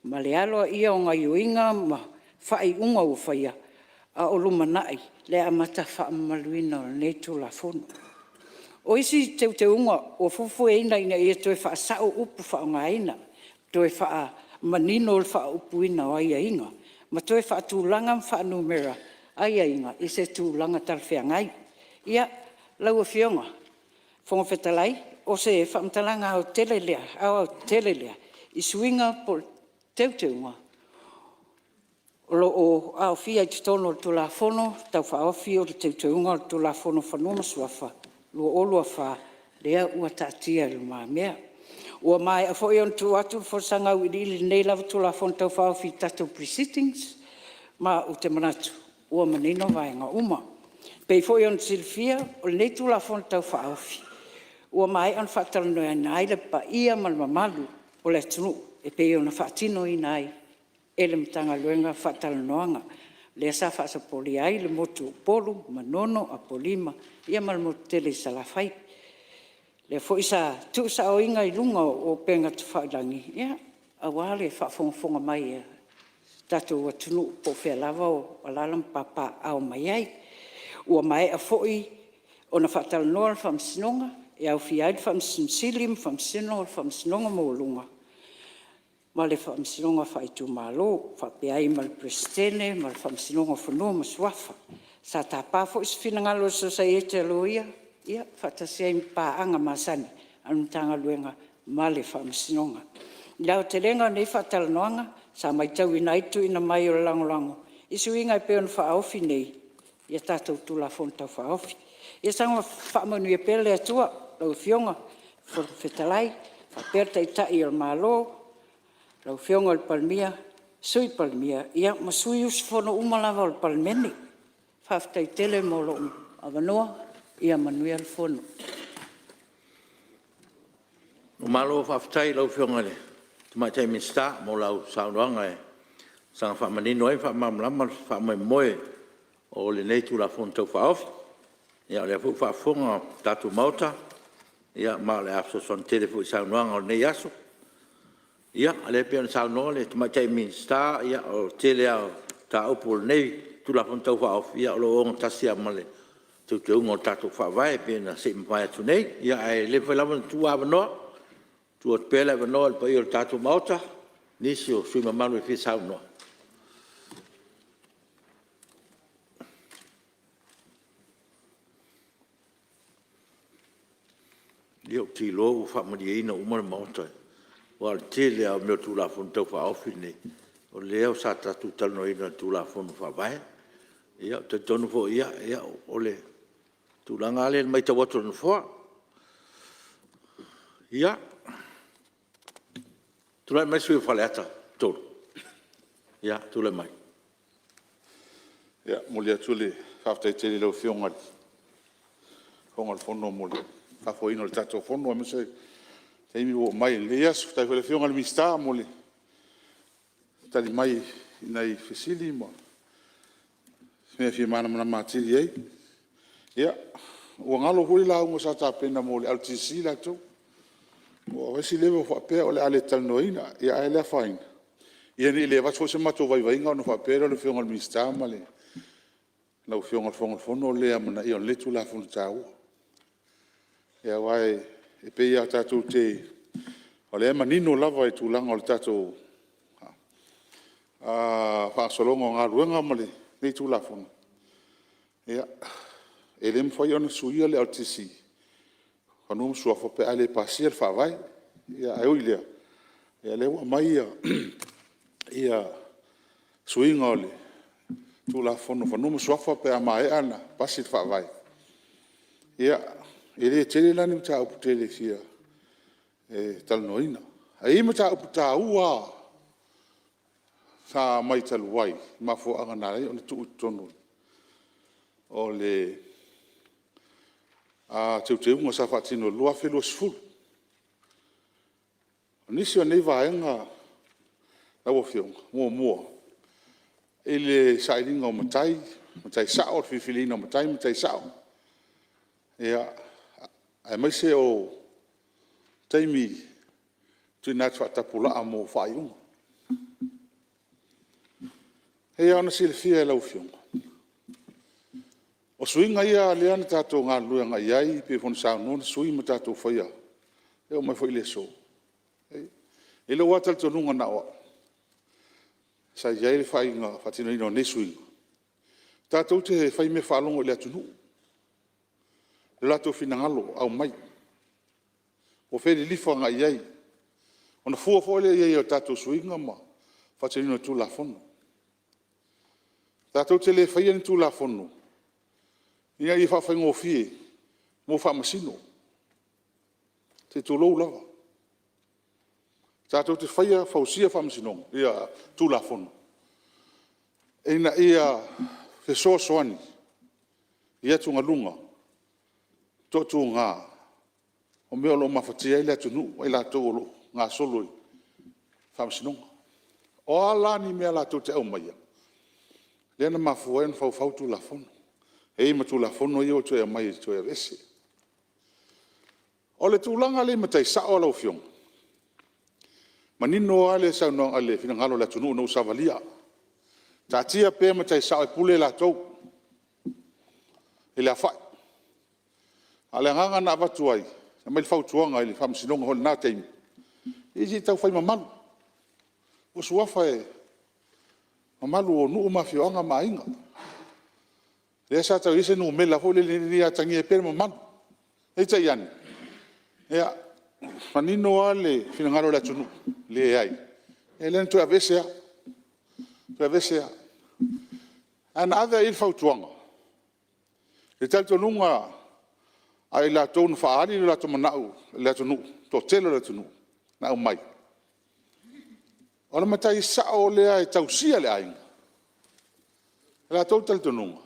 ma le aloaia o gaoioiga ma faaiuga ua faia a o lumanai le amata faamamaluina o lenei Tulafono. O isi teuteuga ua fuafuaina ina ia toe faasao upu faaaogaina, toe faamanino le faaupuina o aiaiga ma toe faatulaga ma faanumera aiaiga i se tulaga talafeagai. Ia, lau Afioga i le Fofoga Fetalai, o se faamatalaga aoaotetele lea i suiga po o teuteuga o lo o aofia i totonu o le Tulafono Tau Faaofi o Teuteuga o le Tulafono o Fanua ma Suafa 2024 lea ua taatia i lumamea. Ua maea foi ona tuu atu le folasaga auiliili i lenei lava Tulafono Tau Faaofi i tatou Pre-sittings ma ou te manatu ua manino vaega uma. E pei foi ona silafia o lenei Tulafono Tau Faaofi ua maea ona faatalanoaina ai le paia ma le mamalu o le atunuu e pei ona faatinoina ai e le Matagaluega faatalanoaga, lea sa faasopolia ai le motu o Upolu, Manono, Apolima, ia ma le motu tele i Salafai. O lea foi sa tuusaoina i luga o upega tafailagi aua le faafogafoga mai a le tatou atunuu po o fea lava o alaala ma papaaao mai ai. Ua maea foi ona faatalanoa le Faamasinoga e aofia ai le Faamasino Sili ma Faamasino o le Faamasinoga Maualuga ma le Faamasinoga Faaitumalo, faapea ai ma le Peresetene ma le Faamasinoga o Fanua ma Suafa. Sa tapa foi se finagalo o le Sosaiete a Loia faatasi ai ma paaga masani a le Matagaluega ma le Faamasinoga. I le aotelega o nei faatalanoaga sa matauina ai le tuuina mai o le lagolago i suiga e pei ona faaofi nei i a tatou Tulafono Tau Faaofi. Ia saga faamanuia pea le Atua i lau Afioga i le Fofoga Fetalai faapea le Taitai o le Malo, lau Afioga i le Palemia, Sui Palemia ma sui usufono uma lava o le Palemene. Faafetai tele mo lou avanoa, ia manuia le fono. Malo faafetai i lau Afioga i le Tamaitai Minisita mo lau saunoaga e saga faamanino ai ma faamalamalama le faamoemoe o lenei Tulafono Tau Faaofi. Ia o lea foi ua faafofoga le tatou Maota ma o le a fesoasoani tele foi i saunoaga o lenei aso. Ia o lea e pei ona saunoa le Tamaitai Minisita, o le tele lava o mataupu o lenei Tulafono Tau Faaofi o lo o ogatasi lava ma le Teuteuga o le tatou Faavae pei ona se i mavae atu nei. Ia ae le mafai lava ona tuua avanoa, e tuu atu pea le avanoa i le paia o le tatou Maota i nisi o sui usufono mamalu e fia saunoa. Ia ou te iloa ua faamalieina uma le Maota aua o le tele lava o mea o le Tulafono Tau Faaofi lenei o lea sa tatou talanoaina i le Tulafono Faavae. Ia ou te talitonu foi o le tulaga lava lea i le maitau atu a le Nofoa. Ia, tulai mai le sui usufono mo Faleata 3. Ia, tulai mai. E momoli atu le faafetai tele i lau Afioga i le Fofoga o le Fono mo le faafoeina o le tatou Fono aemaise le taimi ua oo mai i lenei aso. Faafetai foi i le Afioga i le Minisita mo le tali mai i nai fesili ma mea e fia malamalama atili ai. Ia, ua galo foi le lauga sa tapena mo le LTC latou. Ua aveese lea faapea o le a le talanoaina, ae le afaina ina ne i le avatu foi so matou vaivaiga ona faapea lea o le Afioga i le Minisita ma lau Afioga i le Fofoga o le Fono o le le amanaia o lenei Tulafono taua. Aua e pei lava tatou te… o lea e manino lava i le tulaga o le tatou faagasologa o galuega ma lenei Tulafono, e le mafai ona suia le LTC o Fanua ma Suafa pe a le pasia le Faavae. Ae ui i lea, o lea ua aumai suiga o le Tulafono o Fanua ma Suafa pe a maea ona pasi le Faavae. Ia, e le tele la ni mataupu tele e fia talanoaina. Ae i ai mataupu taua lava sa aumai talu ai i mafuaaga na ala ai ona tuu i totonu o le Teuteuga sa faatino i le 2020. O nisi o nei vaega lau Afioga; Muamua, i le sailiga o matai, matai sao, le filifiliina o matai ma matai sao, aemaise o taimi e tuuina atu faatapulaa mo faaiuga. E pei lava ona silafia e lau Afioga, o suiga ia lea na tatou galulue agai i ai pei foi ona saunoa le sui usufono ma tatou faia e oo mai foi i le aso. I lou lava talitonuga na o au, sa i ai le faatinoina o nei suiga, tatou te faimea faalogo i le atunuu i lo latou finagalo aumai, po o fea e lilifa agai i ai, ona fua foi lea i ai o tatou suiga ma le faatinoina o Tulafono. Tatou te le faia ni Tulafono ina ia faafaigofie mo Faamasino, se i tulou lava. Tatou te faia, fausia Tulafono ina ia fesoasoani i atugaluga, toatuaga o mea o lo o mafatia ai le atunuu ma i latou o lo o gasolo i Faamasinoga. O a la ni mea latou te aumaia, lea na mafua ai ona faufau Tulafono. E i ai ma Tulafono ia ua toe aumai e toe aveese. O le tulaga lea i matai sao lau Afioga, e manino lava le saunoaga i le finagalo o le atunuu ina ua savalia, taatia pea matai sao e pule latou i le aofai. A o le agaga na avatu ai, aumai le fautuaga i le Faamasinoga foi i lena taimi, ia se i taufai mamalu, o Suafa e mamalu o nuu ma afioaga ma aiga. Lea sa tau i ai se numera foi lele ina ia atagia ai pea le mamalu. Peitai ane, ia, manino lava le finagalo o le atunuu, leai, ia lea na toe aveese lava, toe aveese lava. Ae na ave lava i ai le fautuaga i le talitonuga a i latou na faaali o latou manao i le atunuu, le toatele o le atunuu na aumai, o le matai sao lea e tausia le aiga. O le latou talitonuga,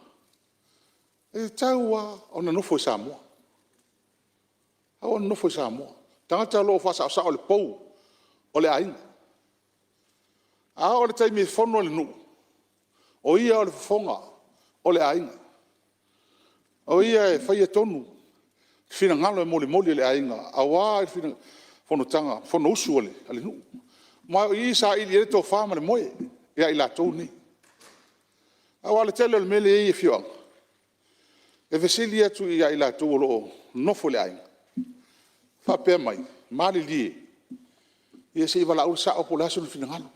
e tatau lava ona nofo i Samoa, e tatau ona nofo i Samoa, tagata o lo o faasaosao le pou o le aiga. A oo i le taimi e fono ai le nuu, o ia o le fofoga o le aiga. O ia e faia tonu, finagalo e molimoli e le aiga aua fonotaga, fonousu a le nuu. Ma o i e saili ai le tofa ma le moe ia i latou nei. Aua o le tele o le mea lea e i ai i afioaga, e fesili atu ia i latou o lo o nonofo i le aiga, faapea mai, malilie, ia se i valaau le sao po o le a sona finagalo.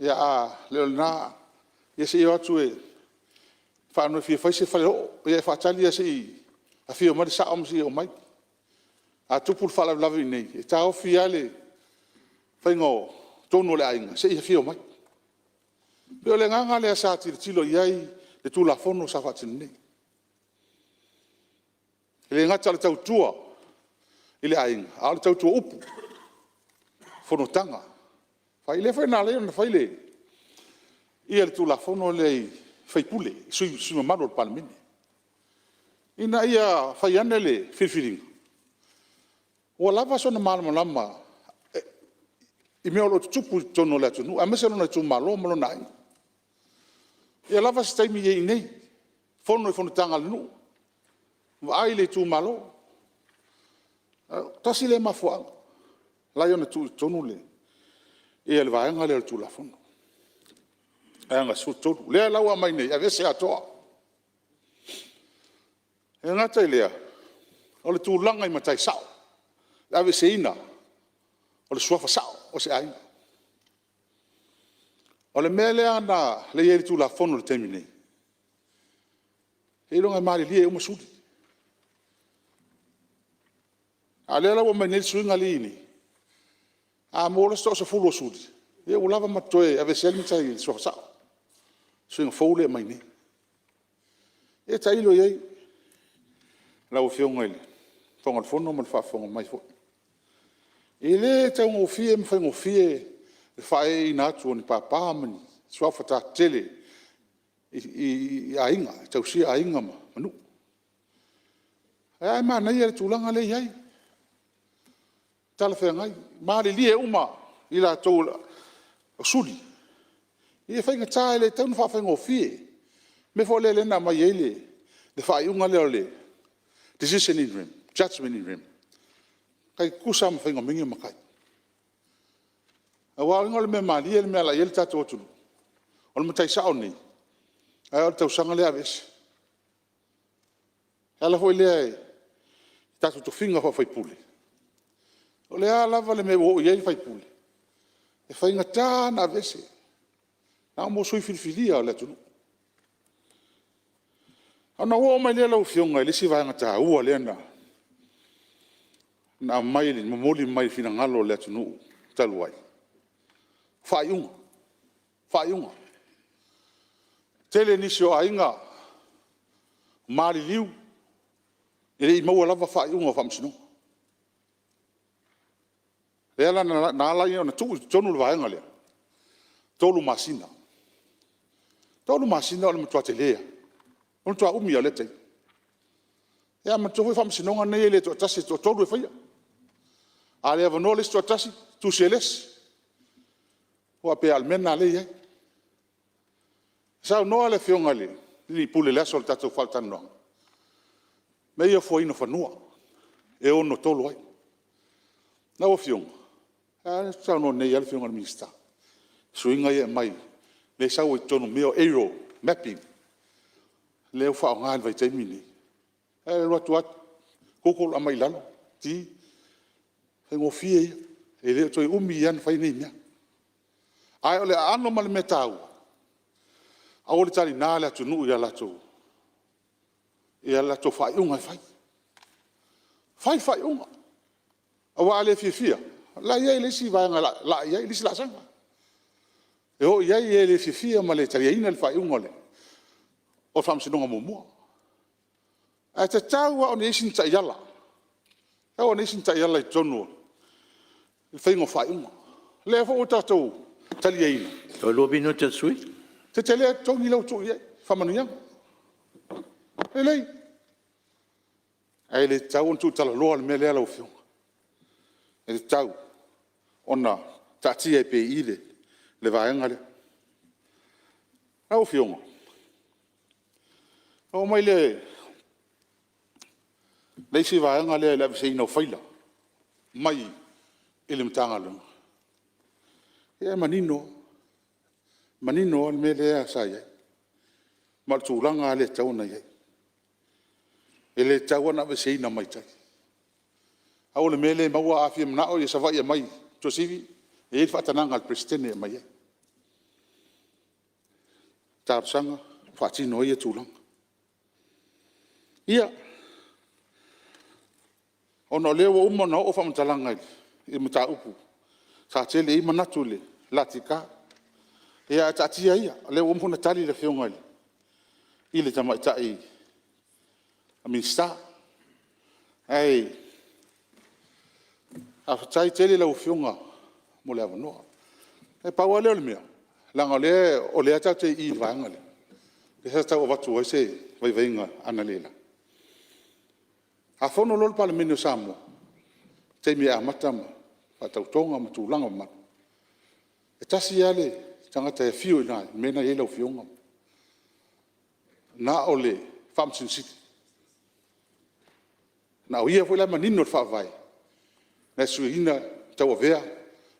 Ia a le o lena, ia se i o atu e faanoi e fia fai se faleoo, ia e faatali lava se i afio mai le sao ma seia oo mai. A tupu le faalavelave i inei, e taofi lava le faiga o tonu a le aiga se i afio mai. E pei o le agaga lea sa tilotilo i ai le Tulafono sa faatino nei. E le gata o le tautua i le aiga, a o le tautua upu, fonotaga. Lea foi na ala ai ona fai le Tulafono lea i sui usufono, sui usufono mamalu o le Palemene, ina ia fai ane le filifiliga, ua lava sona malamalama i mea o lo o tutupu i totonu o le atunuu aemaise lona itumalo ma lona aiga. Ia lava se taimi i ai i inei, fono i fonotaga a le nuu, vaai le itumalo. Tasi lea mafuaaga na ala ai ona tuu i totonu le vaega lea o le Tulafono, Vaega 13. O lea la ua aumai nei e aveese atoa. E le gata i lea, o le tulaga i matai sao, le aveeseina o le suafa sao o se aiga. O le mea lea e i ai i le Tulafono i le taimi nei, seiloga e malilie uma suli. A o lea la ua aumai nei le suiga lea e i ai nei, a maua loa se toasefulu o suli, ia ua lava ma totoe e aveese ai le matai i le suafa sao, le suiga fou lea e aumai nei. Ia tailo i ai lau Afioga i le Fofoga o le Fono ma le faafofoga mai foi. E le taugofie ma faigofie le faaeeina atu o ni papa ma ni suafa tetele i aiga e tausia aiga ma nuu. Ae manaia le tulaga lea e i ai, e talafeagai. Malilie uma i latou o suli, e faigata e le tatau ona faafaigofie. O le mea foi lea na aumai ai le faaiuga lea o le Decision in Rem, Judgement in Rem, e tai tutusa lava ma faiga o mea nei o matai. Aua o le mea malie le mea o le a i ai le tatou atunuu, O le matai sao lenei, ae oo i le tausaga lea aveese. O le ala foi lea i tatou tofiga faa-faipule, o le a lava le mea ua oo i ai le faipule, e faigata lava ona aveese, na o mo sui filifilia o le atunuu. Ona ou oo mai lea lau Afioga i le isi vaega taua lea na aumai e momoli mai finagalo o le atunuu talu ai, o faaiuga, faaiuga. Tele nisi o aiga maliliu e le i maua lava faaiuga o Faamasinoga. Lea la na ala ai ona tuu i totonu le vaega lea, 3 masina. 3 masina o le matua tele lava, o le matua umi lava o lea taimi. Ia manatua foi Faamasinoga nei e le toatasi e toatolu e faia. A le avanoa le isi toatasi, tusi e le isi, aua pei lava o le mea lena lea e i ai. Saunoa le Afioga i le alii Pule i le aso o le tatou faalatalanoaga, mea ia o le foaina o fanua e ono tolo ai. Lau Afioga, a lea na saunoa nei lava le Afioga i le Minisita i suiga ia e aumai lea e sau ai totonu o mea ia o aerial mapping lea ua faaaoga i le vaitaimi lenei. E alu atu lava google aumai i lalo, ki, o le faigofie ia. E le o toe umi lava ona fai nei mea. Ae o le aano ma le mea taua, aua le taliga le atunuu i a latou faaiuga e fai. Fai faaiuga, aua a le fiafia, o le a i ai le isi vaega o le a laa i ai le isi laasaga, e o i ai e le fiafia ma le taliaina le faaiuga o le Faamasinoga muamua. Ae tatau lava ona i ai sina taiala, tatau ona i ai sina taiala i totonu o le faiga o faaiuga. O lea foi ua tatou taliaina, Toe 2 minute o le sui usufono. e tetele lava totogi la ua tuu i ai, faamanuiaga. Lelei. Ae le tatau ona tuutalaloa le mea lea lau Afioga. E tatau ona taatia ai pea i i le vaega lea. Lau Afioga, ona oo mai lea i le isi vaega lea i le aveeseina o faila mai le Matagaluega, ia e manino lava, e manino lava le mea lea sa i ai, ma o le tulaga lava lea e tatau ona i ai. E le tatau lava ona aveeseina mai tai. Pau o le mea lea e maua a fia manao Savaii e aumai i Tuasivi, e i ai le faatagaga a le Peresetene e aumai ai. Talosaga faatino ai ia tulaga. Ia, ona o lea ua uma ona oo faamatalaga i mataupu sa tele i ai manatu i le LTK, ae taatia ia, o lea ua uma ona tali le Afioga i le Tamaitai Minisita. Ae faafetai tele i lau Afioga mo le avanoa. Na pau lava lea o le mea, leaga o lea tatou te i i le vaega lea, lea sa tau avatu ai se vaivaiga analeila. A fono loa le Palemene o Samoa i le taimi e amata faatautoga ma tulaga mamalu, e tasi lava le tagata e afio i ina i le mea lena e i ai lau Afioga, na o le Faamasino Sili. Na o ia foi la e manino i le Faavae na e suiina ma tauavea le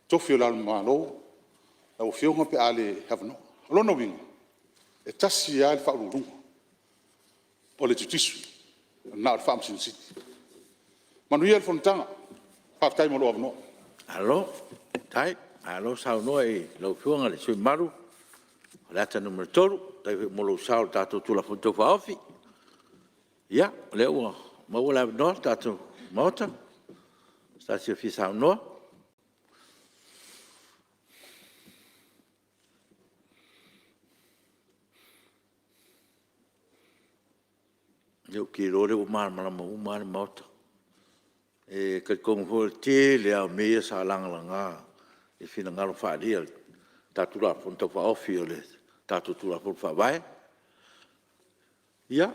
Tofi o Le Ao o le Malo, lau Afioga pe a le avanoa. O lona uiga, e tasi lava le Faauluuluga o le Judiciary, na o le Faamasino Sili. Manuia le fonotaga. Faafetai mo lou avanoa. Malo faafetai, malo saunoa i lau Afioga i le sui usufono mamalu mo Faleata 3. Faafetai foi mo lou sao i le tatou Tulafono Tau Faaofi. Ia, o lea ua maua le avanoa o le tatou Maota mo se tasi e fia saunoa. Ia ou te iloa o lea ua malamalama uma lava le Maota. E talitonu foi o le tele lava o mea ia sa lagalaga i finagalo faaalia i le tatou Tulafono Tau Faaofi o le tatou Tulafono Faavae. Ia, ou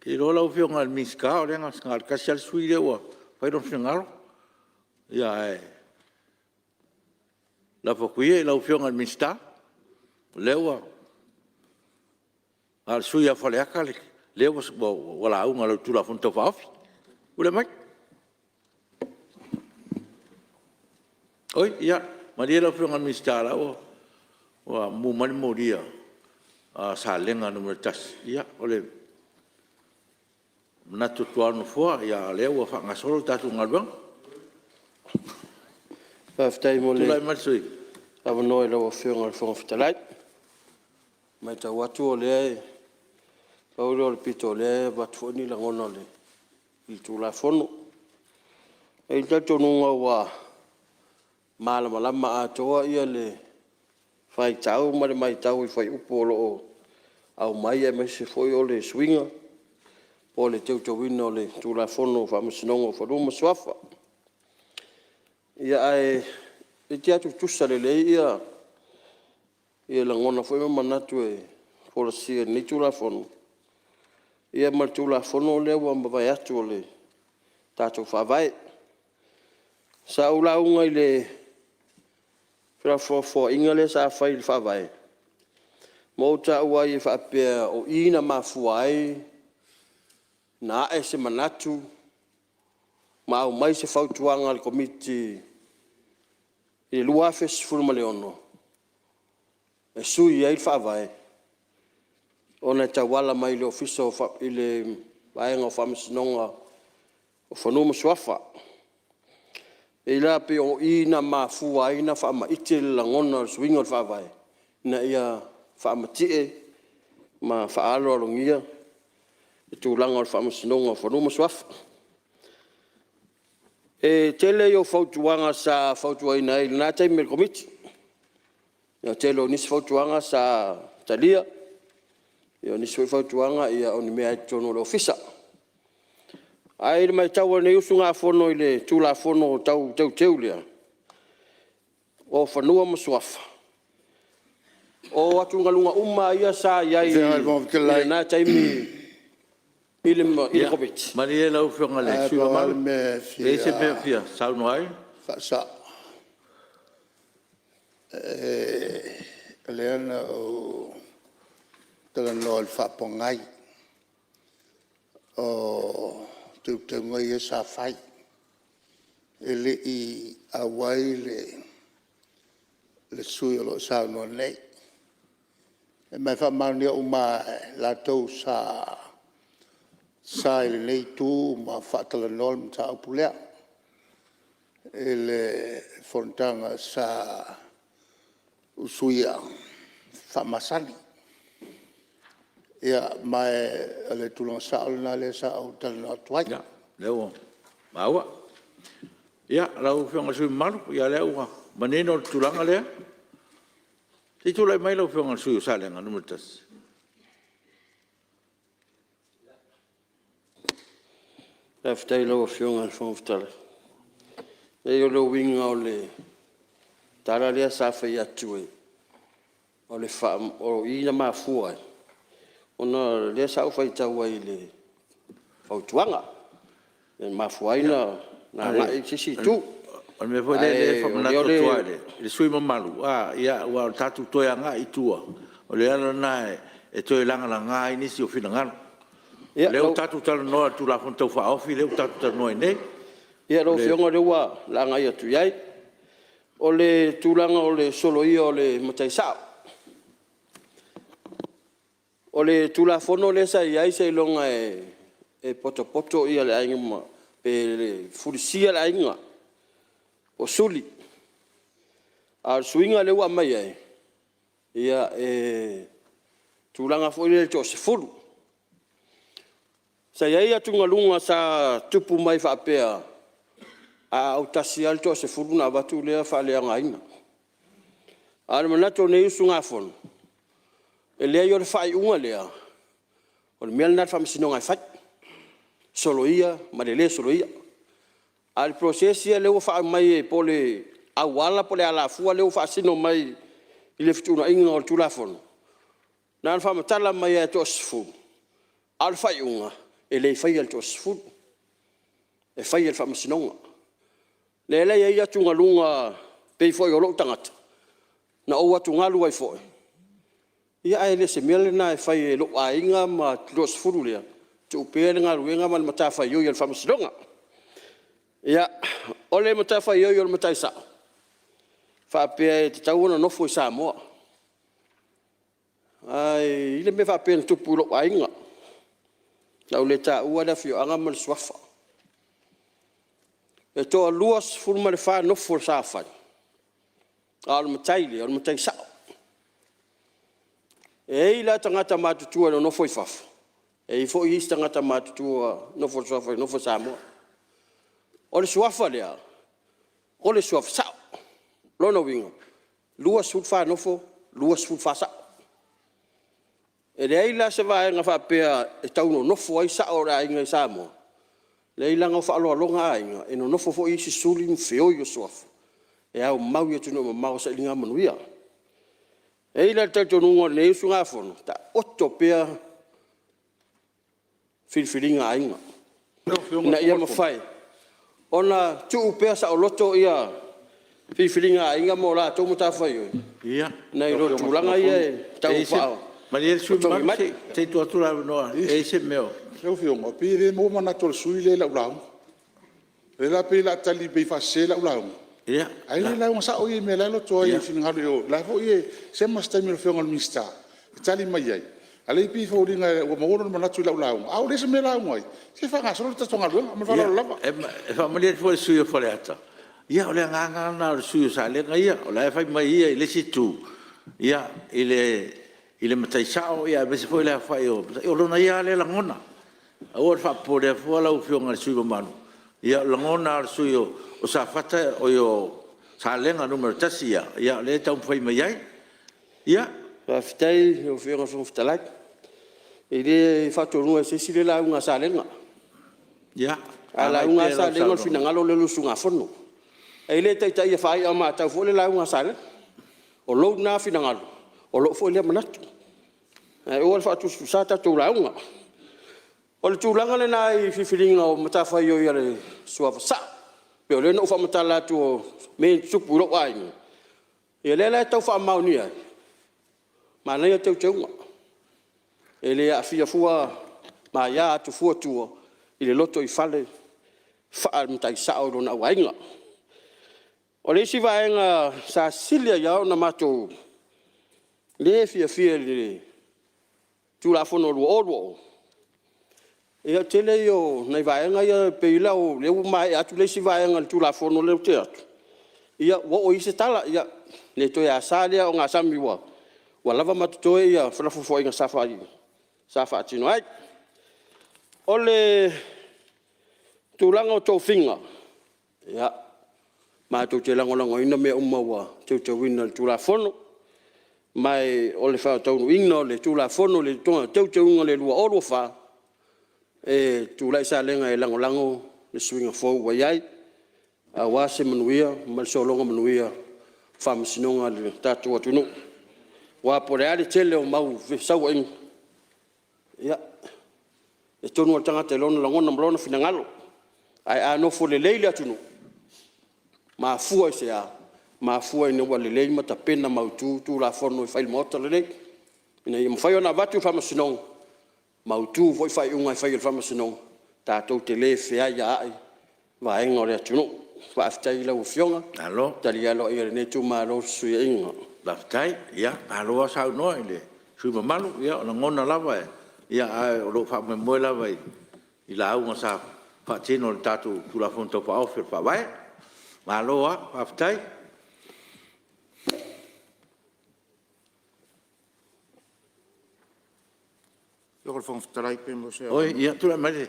te iloa lau Afioga i le Minisita o lea na o le tasi lava le sui usufono lea ua fai lona finagalo. Ae lafo atu ia i lau Afioga i le Minisita, o lea ua na o le sui usufono lava o Faleata lea ua lauga i lau Tulafono Tau Faaofi. Tulai mai. Oi, ia malie lau Afioga i le Minisita o la e ua mumu mai le moli a Salega 1. Ia, o le manatu atu lava o le Nofoa, a o lea ua faagasolo le tatou galuega. Faafetai mo le Tulai mai le sui usufono. avanoa i lau Afioga i le Fofoga Fetalai. E maitau atu o lea e pau lea o le pito o lea e avatu foi ni lagona i le Tulafono. E i ai le talitonuga ua malamalama atoa le faitau ma le maitau i fuaiupu o lo o aumai aemaise foi o le suiga po o le teuteuina o le Tulafono o Faamasinoga o Fanua ma Suafa. Ia ae toeitiiti lava tutusa lelei lagona foi ma manatu e folasia i lenei Tulafono ma le Tulafono lea ua mavae atu o le tatou Faavae. Sa ou lauga i le felafolafoaiga lea sa fai i le Faavae ma ou taua ai e faapea o i na mafua ai ona a'e se manatu ma aumai se fautuaga a le Komiti i le 2016 e sui ai le Faavae ona e tauala mai i le Vaega o Faamasinoga o Fanua ma Suafa. E pei la o i na mafua ai ona faamaite le lagona o le suiga o le Faavae ina ia faamatie ma faaaloalogia le tulaga o le Faamasinoga o Fanua ma Suafa. E tele ia o fautuaga sa fautuaina ai i lena taimi e le Komiti. O le tele o nisi fautuaga sa talia, o nisi foi fautuaga o ni mea lava i totonu o le Ofisa. Ae i le maitau a lenei usugafono i le Tulafono Tau Teuteu lea o Fanua ma Suafa, o atugaluga uma lava ia sa i ai i lena taimi i le Komiti… Ia malie lau Afioga i le sui usufono Ae pau lava le mamalu, mea e e i ai se fia mea e fia saunoa ai. faasao, o lea na ou talanoa i le faapogai o teuteuga ia sa fai, e le i auai le sui usufono o lo o saunoa nei. Ma e faamaonia uma lava e latou sa i lenei itu ma faatalanoa le mataupu lea i le fonotaga sa usuia faamasani. Ia ma o le tulaga sao lena lea sa ou talanoa atu ai. Ia, o lea ua maua. Ia, lau Afioga i le sui usufono mamalu, o lea ua manino le tulaga lea. Se i tulai mai lau Afioga i le sui usufono mo Salega 1. Faafetai i lau Afioga i le Fofoga Fetalai. Leai o le uiga o le tala lea sa fai atu o i na mafua ai ona o lea sa ou faitau ai i le fautuaga na mafua ai ona agai i se isi itu. O le mea foi lea e faamanatu atu ai i le sui usufono mamalu, aua o le tatou toe agai i tua, o le ala lena e toe lagalaga ai nisi o finagalo. O lea ua tatou talanoa i le Tulafono Tau Faaofi lea ua tatou talanoa ai nei. Ia lau Afioga o lea o le a agai atu i ai. O le tulaga o le soloia o le matai sao. O le Tulafono lea sa i ai seiloga e potopoto le aiga pe fulisia le aiga o suli. A o le suiga lea ua aumai ai, ia e tulaga foi lea i le toasefulu. Sa i ai atugaluga sa tupu mai faapea, a autasi lava le toasefulu ona avatu lea faaleaogaina. A o le manatu o lenei usugafono, e leai o le faaiuga lea o le mea lena a le Faamasinoga e fai, soloia ma le le soloia. A o le process lea ua aumai po o le auala po o le alafua lea ua faasino mai i le fetuunaiga o le Tulafono, na ona faamatala mai lava e toasefulu, a o le faaiuga e le faia e le toasefulu, e fai e le Faamasinoga. O lea la e i ai atugaluga pei foi o lou tagata na ou atugalu ai foi, ia ae le o se mea lena e fai e lou aiga ma le toasefulu lea, tuu pea le galuega ma le matafaioi a le Faamasinoga. Ia, o le matafaioi a le matai sao, e faapea e tatau ona nofo i Samoa. Ae i ai le mea faapea na tupu i lou aiga. O le a ou le taua le afioaga ma le suafa. E toa 24 nofo sa fai, a o le matai lea o le matai sao. E i ai la tagata matutua e nonofo i fafo, e i ai foi isi tagata matutua nonofo i Samoa. O le suafa lea, o le suafa sao. O lona uiga, 24 nofo, 24 sao. E leai la se vaega faapea e tau nonofo ai sao o le aiga i Samoa, leai leaga e faaaloaloga aiga e nonofo foi isi suli ma feoi o suafa e aumau i atunuu mamao i sailiga manuia. E i ai la le talitonuga o lenei usugafono, taoto pea filifiliga a aiga ina ia mafai ona tuu pea saoloto ia filifiliga a aiga ma latou matafaioi nai lo tulaga ia e tau Malie le sui faaotogi usufono mai. Se i tuu atu le avanoa e i ai se mea o… Lau Afioga pei e le maua manatu o le sui usufono lea i lau lauga. O lea la pei o le a tali pei e faasese lau lauga, ae le lauga sao ia i mea la e loto ai i finagalo o la foi e… Se i i ai ma se taimi o le Afioga i le Minisita e tali mai ai, a o lea e pei e foliga ua maua lona manatu i lau lauga, ae ua leai se mea o lauga ai. Se faagasolo le tatou galuega. Ma le faaaloalo lava. E faamalie atu foi i le sui usufono mo Faleata, ia o le agaga lava lena o le sui usufono o Salega ia, o la e fai mai ia i le isi itu, i le matai sao aemaise foi le aofai o… O lona ia lava lea lagona. Aua le faapopoleina fua lau Afioga i le sui usufono mamalu, ia o le lagona lava o le sui usufono o Salega 1 ia, o lea e taumafai mai ai. Ia. Faafetai i lau Afioga i le Fofoga Fetalai. E le faatonuina e se isi le lauga a Salega. A Agai lauga pea lava lau Salega o le saunoaga. finagalo lea o le usugafono. E le taitaia faai'a o matau foi le lauga a Salega. O lou lena finagalo, o lou foi lea manatu. Ae aua le faatusatusaina tatou lauga. O le tulaga lena i filifiliga o matafaioi a le suafa Sa'o. E pei o lea na ou faamatala atu o mea ia na tutupu i lou aiga. Ia lea la e tau faamaonia ai, manaia teuteuga. E le aafia fua ma aia atu fua tua i le lotoifale faa-matai sao i lona auaiga. O le isi vaega sa sili ai lava ona matou le fiafia i le Tulafono 2020, ia o le tele ia o nai vaega ia pei o lea ua maea atu le isi vaega o le Tulafono lea ua tea atu, ia ua oo i ai se tala, ia le toe asa lea ogasami ua lava ma totoe felafolafoaiga sa faatino ai. O le tulaga o tofiga, ia, matou te lagolagoina mea uma ua teuteuina i le Tulafono ma o le faataunuuina o le Tulafono i Teuteuga o le 2024, e tulai Salega e lagolago le suiga fou ua i ai aua se manuia ma le sologa manuia o Faamasinoga a le tatou atunuu. Aua po o le a le tele o mau fesauaiga, ia e tonu lava le tagata i lona lagona ma lona finagalo. Ae a nofo lelei le atunuu, mafua i se a? Mafua ina ua lelei ma tapena mautu Tulafono e fai i le Maota lenei ina ia mafai ona avatu i le Faamasinoga, mautu foi faaiuga e fai e le Faamasinoga tatou te le feaiaai vaega o le atunuu. Faafetai i lau Afioga. Malo. Tali aloaia a lenei itumalo i le fesuiaiga. Faafetai. Ia malo lava saunoa i le sui usufono mamalu. Ia o lagona lava ae o lo o faamoemoe lava i lauga sa faatino i le tatou Tulafono Tau Faaofi o le Faavae. Malo lava faafetai. Oi ia tulai mai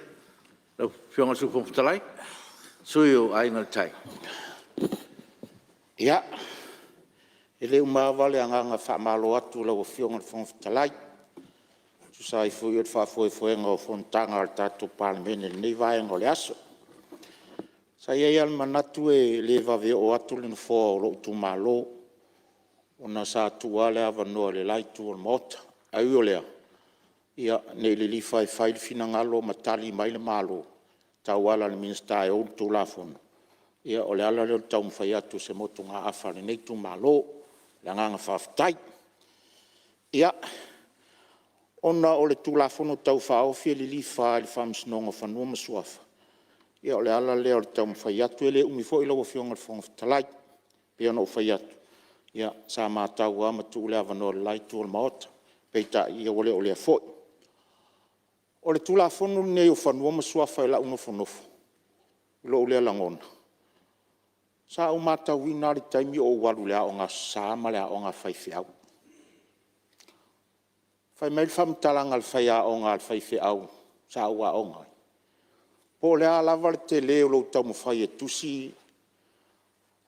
lau Afioga i le Sui Fofoga Fetalai, le sui usufono o Aiga i le Tai. Ia, e le uma lava le agaga faamalo atu i lau Afioga i le Fofoga Fetalai e tusa ai foi o le faafoefoega o fonotaga a le tatou Palemene i lenei vaega o le aso. Sa i ai lava le manatu e le vave oo atu le nofoa o lou itumalo ona sa tuu lava le avanoa i le la itu o le Maota. Ae ui o lea, ia ne i lilifa e fai le finagalo ma tali mai le Malo e tauala i le Minisita e ou le Tulafono, ia o le ala lea o le taumafai atu o se motugaafa a lenei itumalo. Ma le agaga faafetai. Ia, ona o le Tulafono Tau Faaofi e lilifa lava i le Faamasinoga o Fanua ma Suafa, ia o le ala lea o le taumafai atu. E le umi foi lau Afioga i le Fofoga Fetalai. E pei ona ou fai atu, ia sa matau lava ma tuu le avanoa i le la itu o le Maota. Peitai ua le o lea foi. O le Tulafono lenei o Fanua ma Suafa i lou nofonofo i lou lea lagona, sa ou matauina lava le taimi o ou alu i le Aoga Aso Sa ma le aoga a faifeau. Fai mai le faamatalaga a le faiaoga a le faifeau sa ou aoga ai, po o le a lava le tele o lou taumafai e tusi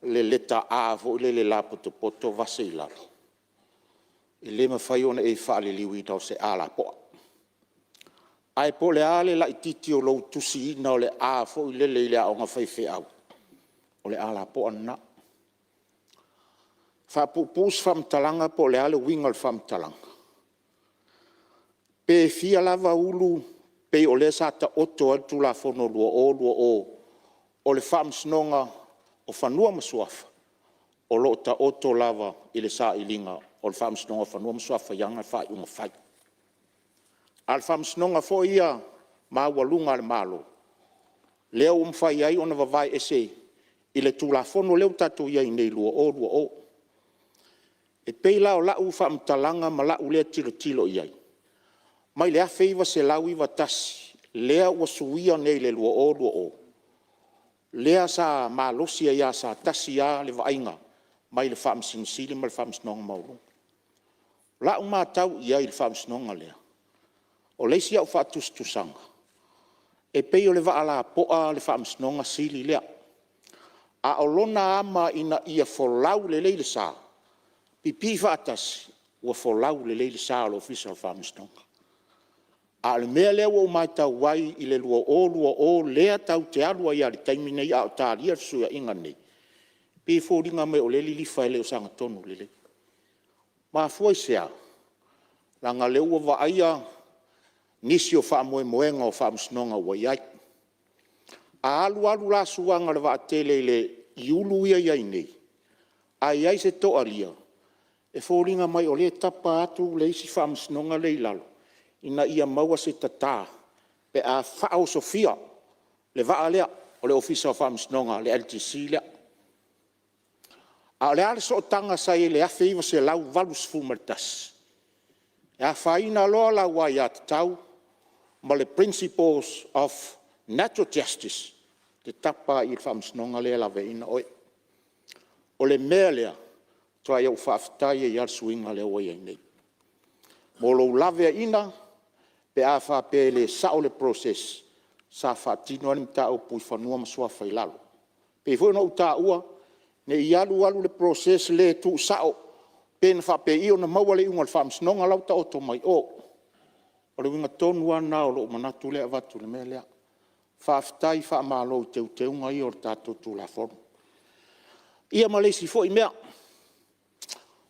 le leta A foi lele lapotopoto vase i lalo, e le mafai ona e faaliliuina o se A lapoa. Ae po o le a le laitiiti o lou tusiina o le A foi lele i le aoga a faifeau, o le A lapoa lena. E faapuupuu se faamatalaga po o le a le uiga o le faamatalaga, pe fia lava ulu pei o lea sa taoto ai le Tulafono 2020 o le Faamasinoga o Fanua ma Suafa, o lo o taoto lava i le sailiga o le Faamasinoga o Fanua ma Suafa i ana faaiuga fai. A o le Faamasinoga foi ia Maualuga a le Malo, lea ua mafai ai ona vavae ese i le Tulafono lea ua tatou i ai nei 2020. E pei la o lau faamatalaga ma lau lea tilotilo i ai, mai le 1991 lea ua suia nei i le 2020, lea sa malosi ai lava sa tasi lava le vaaiga mai le Faamasino Sili ma le Faamasinoga Maualuga. O lau matau i ai i le Faamasinoga lea, o le isi au faatusatusaga, e pei o le vaa lapoa le Faamasinoga Sili lea, a o lona ama ina ia folau lelei le sa, pipii faatasi, ua folau lelei le sa o le Ofisa o Faamasinoga. A o le mea lea ua ou matau ai i le 2020 lea tatou te alu ai lava i le taimi lenei a o talia le fesuiaiga lenei, e pei e foliga mai o lea e lilifa e le o sagatonu lelei. E mafua i se a? Leaga o lea ua vaaia nisi o faamoemoega o Faamasinoga ua i ai. A alu alu la suaga o le vaatele i ulu ia e i ai nei, a i ai se toalia, e foliga mai o lea e tapa atu le isi Faamasinoga lea e i lalo ina ia maua se tata pe a faaosofia le vaa lea o le Ofisa o Faamasinoga le LTC lea. A o le a le sootaga sa i ai i le 1981? E afaina loa lau aiatatau ma le principles of natural justice, e te tapa lava i le Faamasinoga lea e laveaiina oe. O le mea lea, e matua ou faafetai ai lava i le suiga lea ua i ai nei, mo lou laveaiina pe a faapea e le sao le process sa faatino ai le mataupu i Fanua ma Suafa i lalo. E pei foi ona ou taua, ne i alu alu le process le tuusao pe na faapei ona maua le iuga a le Faamasinoga la ua taoto mai o. O le uiga tonu lava lena o lou manatu lea e avatu i le mea lea. Faafetai faamalo i teuteuga ia o le tatou Tulafono. Ia ma le isi foi mea, o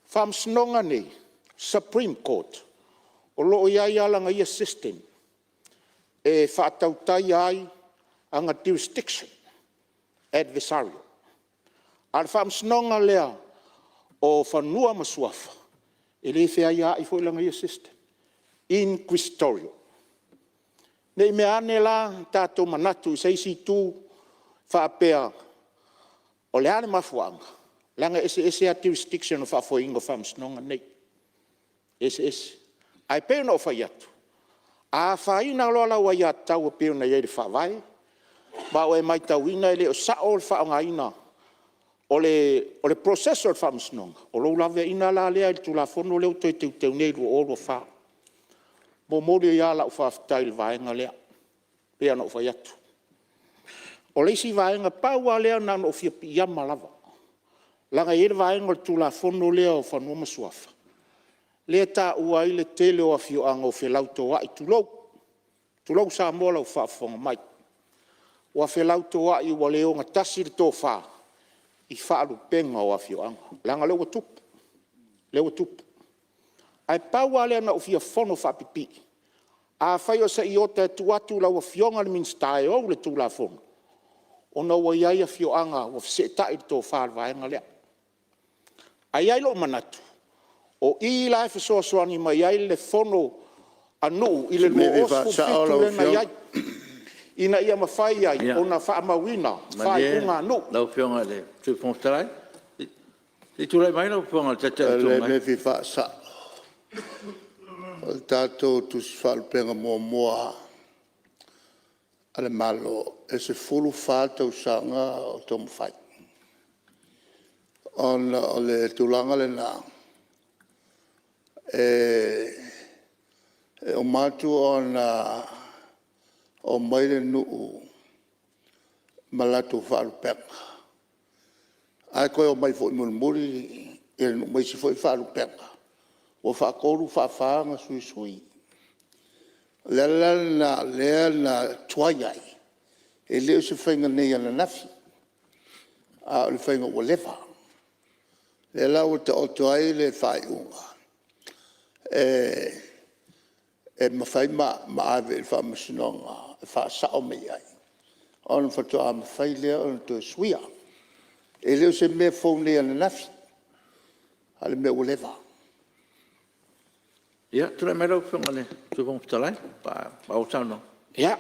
Faamasinoga nei, Supreme Court, o lo o i ai lava lana ia system e faatautaia ai ana jurisdiction, adversarial. A o le Faamasinoga lea o Fanua ma Suafa, e le feaiaai foi lana ia system, inquisitorial. Ne i meaane la tatou manatu i se isi itu faapea o le a le mafuaaga, leaga e eseese lava jurisdiction o le faafoeina o Faamasinoga nei, e eseese. Ae pei ona ou fai atu, a afaina loa lau aiatatau e pei ona i ai i le Faavae, ma ua e matauina e le o sao le faaaogaina o le process o le Faamasinoga, o lou laveaiina la lea i le Tulafono lea ua toe teuteu nei 2024. E momoli ai lava lau faafetai i le vaega lea, e pei ona ou fai atu. O le isi vaega, pau lava lea na ona ou fia piiama lava, leaga e i ai le vaega o le Tulafono lea o Fanua ma Suafa, lea e taua ai le tele o afioaga ua felautoai, tulou, tulou Samoa i lau faafofoga mai, ua felautoai ua le ogatasi le tofa i faalupega o afioaga, leaga o lea ua tupu, lea ua tupu. Ae pau lava lea na ou fia fono faapipii, afai o se iota e tuu atu i lau Afioga i le Minisita e ou le Tulafono, ona ua i ai afioaga ua feseetai le tofa i le vaega lea. Ae i ai lou manatu, o i la e fesoasoani mai ai le fono a nuu i le 2017 lea na i ai, ina ia mafai ai ona faamauina faaiuga a nuu. Ia malie lau Afioga i le Sui Fofoga Fetalai. Se i tulai mai lau Afioga i le Taitai o le Itu Agai. O le mea e fia faasao, O le tatou Tusi Faalupega muamua a le Malo e 14 tausaga o taumafai, ona o le tulaga lena e uma atu ona omai le nuu ma latou faalupega ae toe omai foi mulimuli le nuu ma isi foi faalupega, ua faatolu faafa ona sui. O le ala la lena o lea na tuai ai, e le o se faiga nei ananafi a o le faiga ua leva. O lea la ua taoto ai le faaiuga e mafai ma ave i le Faamasinoga e faasao mai ai ona faatoa mafai lea ona toe suia. E le o se mea fou nei ananafi a o le mea ua leva. Ia, tulai mai lau Afioga i le Sui Fofoga Fetalai e faaauau le saunoaga. Ia,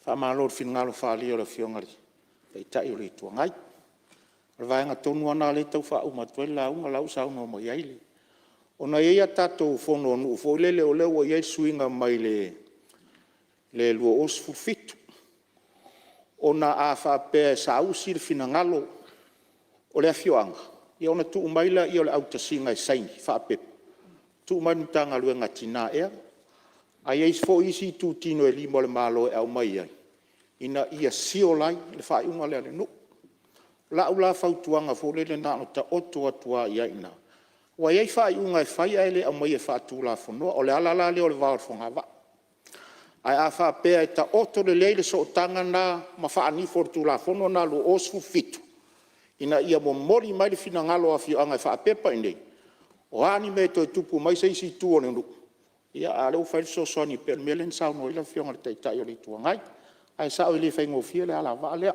faamalo i le finagalo faaalia o le Afioga i le Taitai o le Itu Agai. O le vaega tonu lava lena lea e tau faauma atu ai le lauga, la ua saunoa mai ai le… Ona e i ai a tatou fono a nuu foi lele o lea ua i ai le suiga mai le 2017. Ona a faapea e saausi le finagalo o le afioaga, ia ona tuu mai lea o le autasiga e saini faapepa tuu mai i le Matagaluega a Tina ea, ae i ai foi isi itutino e 5 o le Malo e aumai ai ina ia seal ai le faaiuga lea a le nuu. O lau la fautuaga foi lele na ona taoto atu lava i ai i ina, aua e i ai faaiuga e fai ae le aumaia faatulafonoa. O le ala la lea o le vao o le fogavaa. Ae a faapea e taoto lelei le sootaga lena ma faanifo i le Tulafono lena 2017 ina ia momoli mai le finagalo o afioaga e faapepa i inei, o a ni mea e toe tupu mai se isi itu o le nuu, a o lea ua fai le fesoasoani e pei o le mea lea na saunoa ai le Afioga i le Taitai o le Itu Agai. Ae sao e le faigofie le alavaa lea.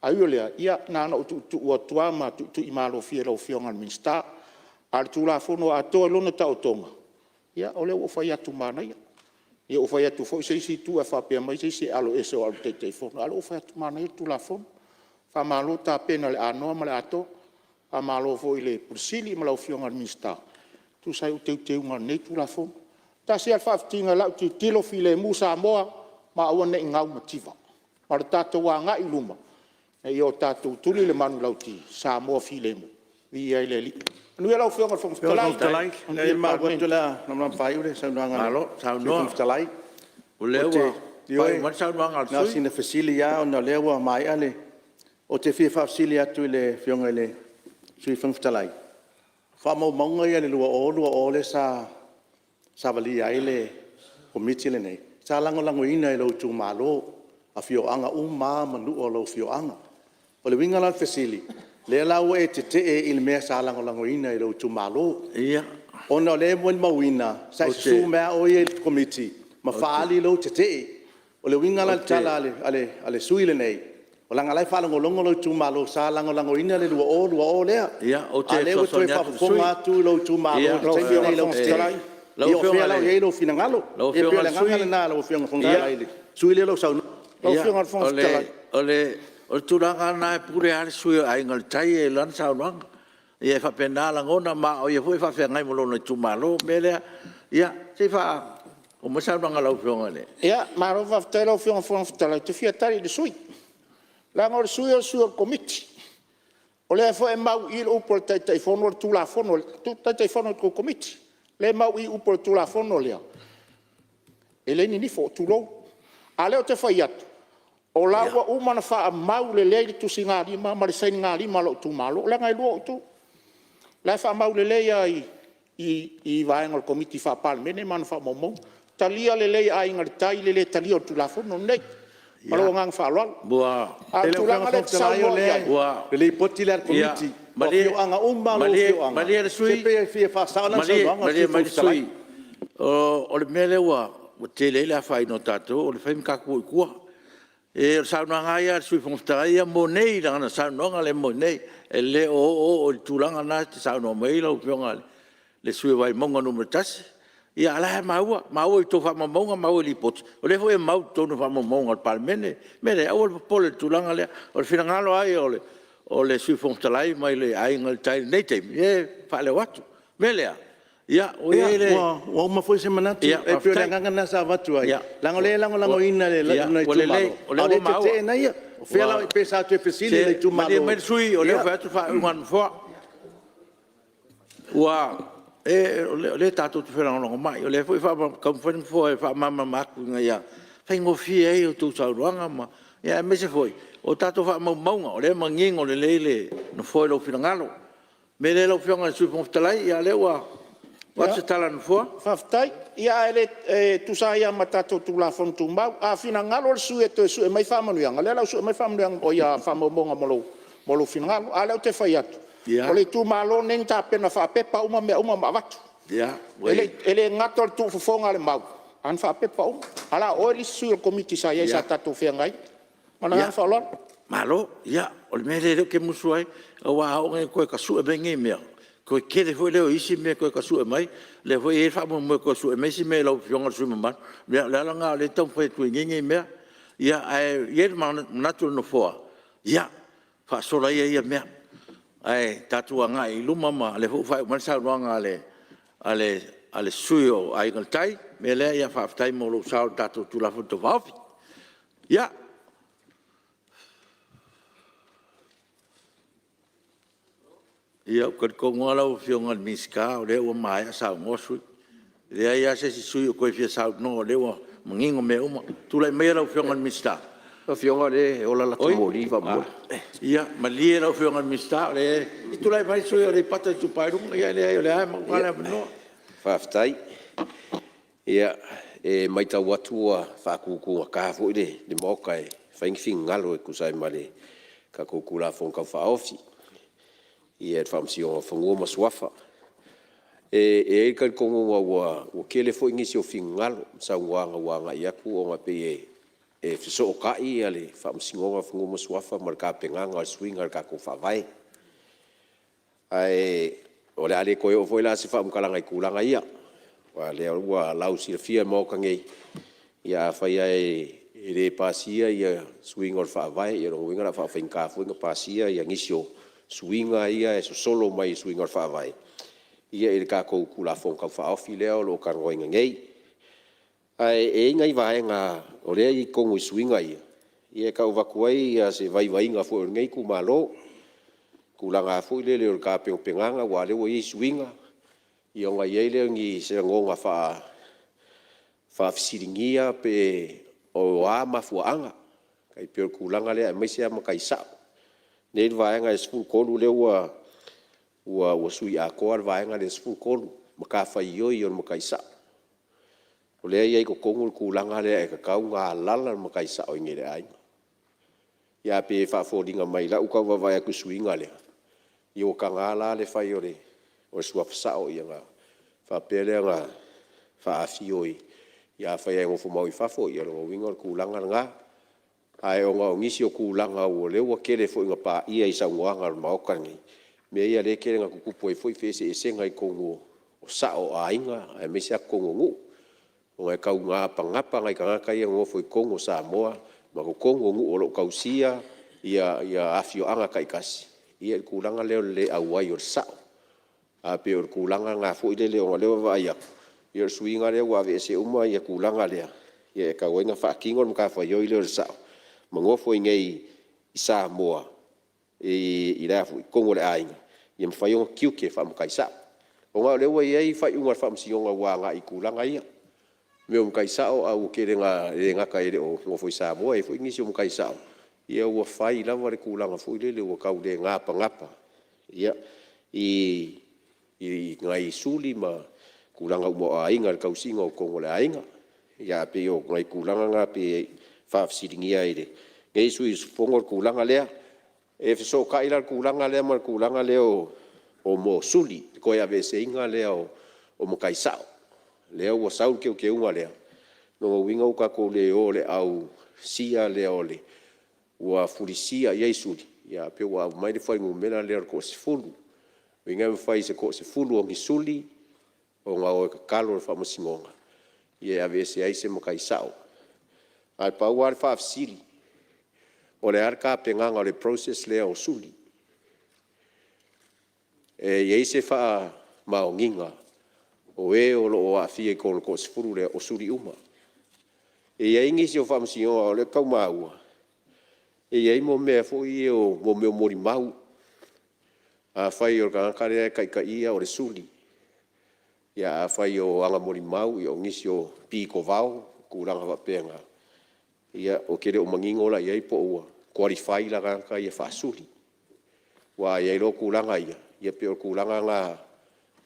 Ae ui o lea, ia na ona ou tuutuu atu lava ma tuutuimalofie i lau Afioga i le Minisita. A o le Tulafono atoa i lona taotoga, ia o lea ua ou fai atu manaia. Ia ua fai atu foi se isi itu ae faapea mai se isi e aloese o au o le Taitaifono, a o lea ua ou fai atu, manaia le Tulafono. Faamalo tapena i le anoa ma le atoa, faamalo foi i le Ofisa Sili o Pulega ma lau Afioga i le Minisita e tusa ai o teuteuga o lenei Tulafono. E tasi lava le faafitiga i lau tilotilo, filemu Samoa ma aua ne i gau mativa. A o le tatou agai i luma, ina ia tatou tuli le manulauti, Samoa filemu, viia ai le Alii. Manuia lau Afioga i le Fofoga Fetalai, manuia le Palemene. Malo saunoa. O lea ua faaiu mai le saunoaga a le Ioe, na o sina fesili lava ona o lea ua maea le… Ou te fia faafesili atu i le Afioga i le Sui Fofoga Fetalai, o faamaumauga ia i le 2020 lea sa savalia ai le Komiti lenei, sa lagolagoina e lou itumalo, afioaga uma lava ma nuu o lou afioaga. O le uiga la o le fesili, lea la ua e tetee i le mea sa lagolagoina e lou itumalo. Ia. Ona o lea e molimauina sa e susu mai lava oe ia i le Komiti ma faaali lou tetee. O le uiga la o le tala a le sui usufono lenei, leaga o la e faalogologo lou itumalo sa lagolagoina le 2020 lea. Ia, ou te A o lea ua toe fesoasoani atu i le sui faafofoga atu lou itumalo i le taimi lenei i lou tetee, ia o fea la o i ai lou finagalo? Ia pei o le agaga lena lau Afioga i le Fofoga Fetalai i le sui usufono lea o lo o saunoa. Lau Afioga i le Fofoga Fetalai… O le tulaga lava lena e pule lava le sui usufono o le Aiga i le Tai ia i lana saunoaga. Ia e faapena lagona, ma o ia foi e faafeagai ma lona itumalo. O le mea lea, ia se i faauma mai le saunoaga a lau Afioga i le… Ia, malo faafetai lau Afioga i le Fofoga Fetalai. Ou te fia tali i le sui usufono, leaga o le sui usufono o le sui o le Komiti. O lea foi e mau i i le upu a le Taitaifono o le Tulafono, le Taitaifono o le tou Komiti, lea e mau i i upu o le Tulafono lea, e leai ni nifo, tulou. A o lea ou te fai atu, o la ua uma ona faamau lelei le tusigalima ma le sainigalima a lou itumalo, leaga e lua ou itu. O la e faamau lelei lava i vaega o le Komiti Faa-Palemene ma ana faamaumauga. Talia lelei e Aiga i le Tai le lē talia o le Tulafono lenei. Ma lou agaga faaaloalo. A o le Lau Afioga i tulaga le lea e Fofoga te Fetalai, saunoa i ai… o le Lipoti lea a le Komiti, o afioaga uma lava o lou afioaga… Malie le sui Se pei e fia faasao lana saunoaga usufono, le Sui Fofoga Fetalai. O le mea lea ua tele ai le afaina o tatou o le fai ma tatou o i tua. O le saunoaga lava ia a le Sui Fofoga Fetalai ia mo nei, lana saunoaga lea mo nei, e le o oooo i le tulaga lena e te saunoa mai ai lau Afioga i le sui usufono mo Vaimauga 1. A o la e maua, maua i a outou faamaumauga, maua i Lipoti, o lea foi e mau i totonu o faamaumauga a le Palemene. O le mea lea, aua le popole i le tulaga lea. O le finagalo lava ia o le Sui Fofoga Fetalai mai le Aiga i le Tai i lenei taimi, ia e faaleo atu. O le mea lea, Ia ua i ai le… Ua uma foi se manatu. E pei o le agaga lena sa avatu ai, leaga o lea e lagolagoina e lou itumalo, a o lea e tete'e ia. O fea la… Pe sa toe fesili i le itumalo. Malie mai le sui usufono o lea ua fai atu le faaiuga a le Nofoa. O lea tatou te felagolagomai, o lea foi e taumafai le Nofoa e faamalamalama atu ina ia faigofie ai a outou saunoaga ma… aemaise foi o tatou faamaumauga o lea e manino lelei le Nofoa i lou finagalo. O le mea lea lau Afioga i le Sui Fofoga Fetalai, o lea ua avatu se tala a le Nofoa. Faafetai. Ia ae tusa ai lava ma tatou Tulafono Tumau, a finagalo le sui usufono e toe sue mai faamanuiaga, o lea o le a ou sue mai faamaumauga mo lou finagalo. A o lea ou te fai atu, o le itumalo lenei na tapena faapepa uma mea uma ma avatu. E le gata o le tuufofoga o le mau, ae na faapepa uma. Ae la o oe le isi sui o le Komiti sa i ai sa tatou feagai. Ma le agaga faaaloalo. Malo. Ia, o le mea lea ou te musu ai, aua a oo ina toe tasue mai nei mea, toe tele foi lea o isi mea e toe tasue mai. O lea foi e i ai le faamoemoe e toe sue mai isi mea i lau Afioga i le sui usufono mamalu. O le ala lena o lea e taumafai atu ai nei mea. Ae i ai le manatu o le Nofoa, ia, faasola ia ia mea, ae tatou agai i luma o lea foi ua faaiu mai le saunoaga a le sui usufono o Aiga i le Tai. O le mea lea, faafetai mo lou sao i le tatou Tulafono Tau Faaofi. Ia, ou te talitonu lava lau Afioga i le Minisita o lea ua maea saunoa sui usufono. E leai lava se isi sui usufono o toe fia saunoa o lea ua manino mea uma. Tulai maia lau Afioga i le Minisita. Lau Afioga o lea e ola la ta moli faamolemole. Ia malie lau Afioga i le Minisita, se i tulai mai le sui usufono mo Aleipata Itupa i Luga. Ia leai o lea lava e maua le avanoa. Faafetai. Ia, e maitau atu ua faatutugata foi le Maota e fai ni finagalo e tusa ai ma le tatou Tulafono Tau Faaofi i le Faamasinoga o Fanua ma Suafa. E i ai le talitonuga ua tele foi nisi o finagalo ma saunoaga ua agai atu ona e pei e fesootai le Faamasinoga o Fanua ma Suafa ma le tapenaga o le suiga o le tatou Faavae. Ae o le a le toe oo foi la se faamatalaga i tulaga ia, aua o lea ua lausilafia e le Maota nei, ia afai lava e le pasia suiga o le Faavae, ia lona uiga o le a faafaigata foi ona pasia nisi o suiga ia e sosolo mai i suiga o le Faavae i le tatou Tulafono Tau Faaofi lea o lo o talanoaina nei. Ae i ai nai vaega o lea e i totonu i suiga ia, e tau avatu ai se vaivaiga foi o lenei itumalo i tulaga foi lele o le tapenapenaga aua o lea ua i ai suiga, ia ona i ai lea o se lagona faafesiligia pe o a mafuaaga. E pei o le tulaga lea aemaise lava matai sa'o. Lea e i ai le vaega e 13 lea ua sui atoa le vaega lea e 13, matafaioi a le matai sa'o. O lea e i ai i totonu le tulaga lea e tatau ona alaala le matai sao i inei i le aiga. Ae pei e faafoliga mai i lau tau vaavaai atu i le suiga lea, ia ua taga la le fai o le suafa sao ona faapea lea ona faafio i… afai lava e nofomau i fafo, ia o lona uiga o le tulaga lena. Ae ona o nisi o tulaga o lea ua tele foi ina paia i saunoaga a le Maota lenei, mea ia lea e tele ina tutupu ai foi feeseeseaiga i totonu o sa'o o aiga aemaise lava totonu o nuu, ona e tau napanapa nai tagata ia e nonofo i totonu o Samoa ma totonu o nuu o lo o tausia afioaga taitasi i le tulaga lea o le le auai o le sa'o. Ae pei o le tulaga lena foi lele ona o lea ua vaavaai atu, ia o le suiga lea ua aveese uma le tulaga lea e tatau ai ona faatino le matafaioi lea a le sa'o ma nofo i inei i Samoa i totonu o le aiga ia ma fai ona tiute faa-matai sa'o. Aua o lea ua i ai faaiuga a le Faamasinoga ua agai i tulaga ia, mea o matai sao ae ua tele ina le gata e le o nonofo i Samoa, e i ai foi nisi o matai sao ua fai lava le tulaga foi lele ua tau le napanapa i nai suli ma tulaga uma o aiga i le tausiga o totonu o le aiga. Ae pei o nai tulaga na e pei e faafesiligia ai e lenei sui usufono le tulaga lea. E fesootai la le tulaga lea ma le tulaga lea o suli, le toe aveeseina lea o matai sao, lea ua sau le teuteuga lea, o lona uiga ua tatou le o i le ausia lea ua fulisia i ai suli, ae pei ua aumai le fuainumera lea o le toasefulu. O lona uiga e mafai e se toasefulu o ni suli ona o e tatalo i le Faamasinoga e aveese ai se matai sao. Ae pau lava le faafesili, o le a le tapenaga o le process lea o suli? E i ai se faamaoniga O e o lo o aafia i totonu o le toasefulu lea, o suli uma. E i ai nisi o faamasinoga o lea e tau maua, e i ai mea foi ia o molimau. Afai o le tagata lea e taitaia o le suli, ia afai o ana molimau o nisi o pitovao ma tulaga faapena, ia ou te le o manino la i ai po o ua qualify la tagata ia faasuli. Aua a i ai loa tulaga ia, ia pei o tulaga na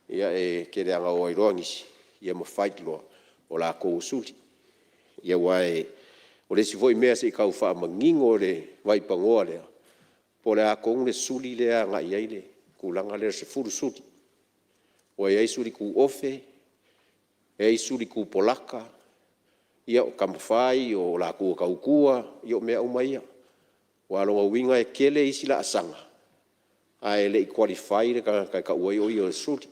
e tele lava ina o ai loa nisi ma fight loa o latou o suli. Ia aua o le isi foi mea se i tau faamanino i le vaipanoa lea, po o le a tonu le suli lea e agai i ai le tulaga lea o le 10 suli. Aua e i ai suli tuofe, e i ai suli tupolaka, ia o tama fai o latou e tautua, ia o mea uma ia. Aua o lona uiga e tele isi laasaga ae le i qualify le tagata e tau ai o ia o le suli.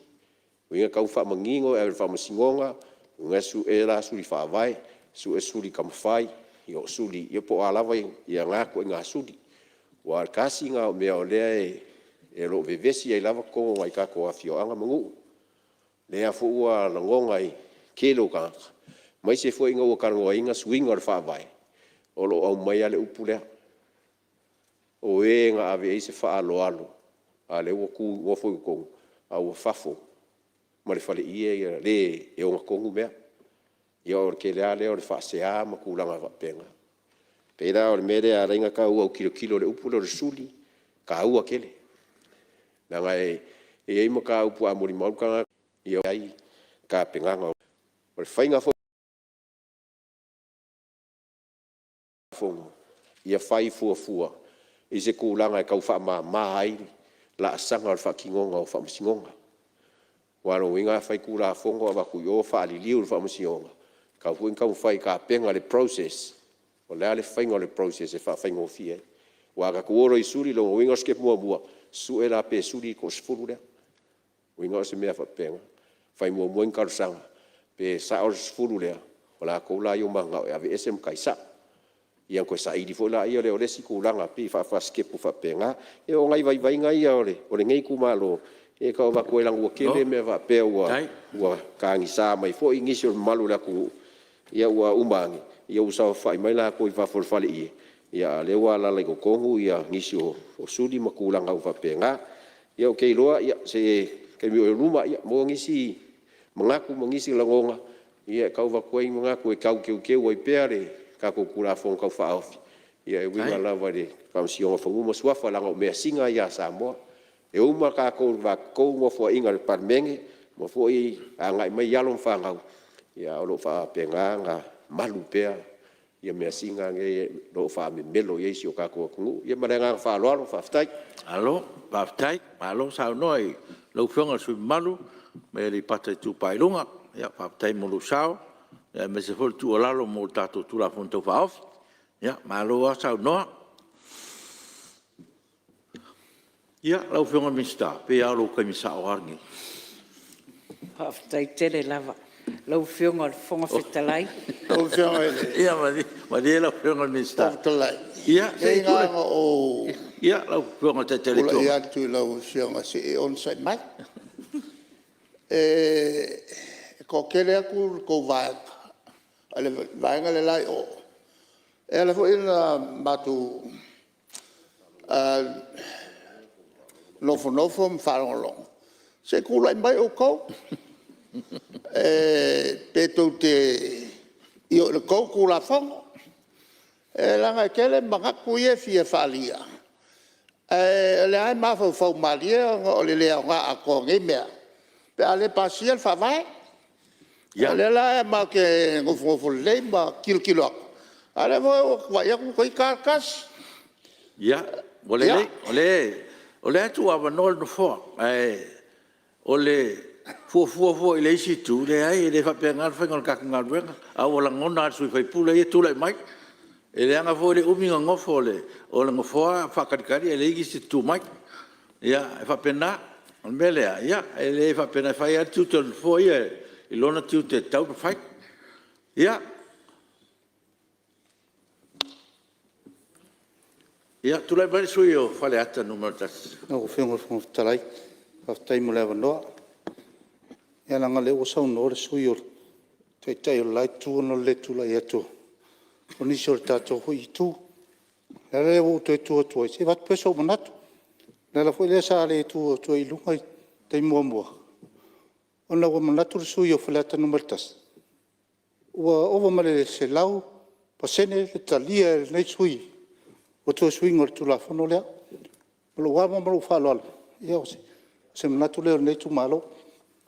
O lona uiga e tatau ona faamanino e ave i le Faamasinoga, ona sue la suli faavae, sue suli tama fai, ia o suli, ia po o a lava na ituaiga suli. Aua o le tasi lena o mea o lea o lo o vevesi ai lava totonu o nai a tatou afioaga ma nuu. O lea foi ua lagona e le tele o tagata, aemaise foi ina ua talanoaina suiga o le Faavae, o lo o aumai lava le upu lea, o e na ave i ai se faaaloalo a o lea ua nofo i totonu, a ua fafo ma le faleie le e ona tonu mea. Ia o le tele lava lea o le faasea ma tulaga faapena. E pei la o le mea lea e ala ai ona tau autilotilo i le upu lea o le suli, e taua tele. Leaga e i ai mataupu a molimau le tagata, ia e i ai tapenaga. O le faiga foi o Tulafono, ia fai fuafua i se tulaga e tau faamama ai laasaga o le faatinoga o faamasinoga. Aua o lona uiga a fai Tulafono avatu i o faaliliu e le Faamasinoga, e tatau foi ona taumafai e tapena le process, o le a le faiga o le process e faafaigofie ai. Aua a tatou o loa i suli, o lona uiga o le sitepu muamua, sue la pe suli le toasefulu lea. O lona uiga o se mea faapena. Fai muamua ni talosaga pe sao le 10 lea, o latou la ia ua mananao e aveese matai sao. Ia ona toe saili foi lea o le isi tulaga, pei e faa-faa-sitepu faapena. Ia o nai vaivaiga ia o lenei itumalo e tau avatu ai leaga ua tele mea faapea ua tagisa mai foi nisi o le mamalu o le atunuu, ia ua uma ane ua saofafai mai latou i fafo o le faleie, a o lea ua alaala i totonu nisi o suli ma tulaga uma faapena. Ia ou te iloa o se taimi o i luma maua nisi manatu ma nisi lagona e tau avatu ai ni manatu e tau teuteu ai pea le tatou Tulafono Tau Faaofi e uiga lava i le Faamasinoga o Fanua ma Suafa, leaga o measina ia a Samoa. E uma tatou i le va-totou Nofoaiga a le Palemene, uma foi agai mai alo ma fanau, a o lo o faapena ona malu pea measina nei o lo o faamemelo i ai si o tatou atunuu. Ia ma le agaga faaaloalo faafetai. Malo faafetai, malo saunoa i lau Afioga i le sui usufono mamalu mai Aleipata Itupa i Luga. Faafetai mo lou sao aemaise foi le tuualalo mo le tatou Tulafono Tau Faaofi. Malo lava saunoa. Ia, lau Afioga i le Minisita, pei lava o lou taimi sao lava lenei. Faafetai tele lava. Lau Afioga i le Fofoga Fetalai… Ia malie lau Afioga i le Minisita. Ia lau Afioga i le Taitai o le Itu Agai. Leai na ona ou tulai atu i lau Afioga se i e onosai mai. E toatele atu le tou vaega le vaega le la i o e ala foi ona matou nofonofo ma faalogologo se i tulai mai outou pe tou te ioe i le tou Tulafono. Leaga e tele manatu ia e fia faaalia ae o lea lava e mafaufau malie ona o le le aoga atoa o nei mea pe a le pasia le Faavae. O lea la matou te nofonofo lelei ma tilotilo atu, a o lea foi ua ou vaai atu toeitiiti ta le tasi. Ia, ua lelei, o lea e tuuavanoa le Nofoa, ae o le fuafua foi i le isi itu, leai e le faapena le faiga o le tatou galuega. A ua lagona lava e le sui usufono ia e tulai mai. E leaga foi le umi ona nofo o le nofoa a o faatalitali ae leai nisi e tutu mai. Ia, e faapena. O le mea lea, ia e le faapena, e fai lava le tiute o le nofoa ia i lona tiute e tatau ona fai. Ia, tulai mai le sui usufono mo Faleata 1. Lau Afioga i le Fofoga Fetalai, faafetai mo le avanoa. Ia leaga o lea ua saunoa le sui usufono o le Taitai o le la Itu ona o le le tulai atu o nisi o le tatou foi Itu. O le ala lea ua ou toe tu atu ai, se i avatu pea sou manatu. O le ala foi lea sa le tu atu ai i luga i le taimi muamua, ona ua manatu le sui usufono o Faleata 1, ua ova ma le 100% le talia e lenei sui usufono o le toe suiga o le Tulafono lea. O lou ava ma lou faaaloalo, ia o se manatu lea o lenei itumalo.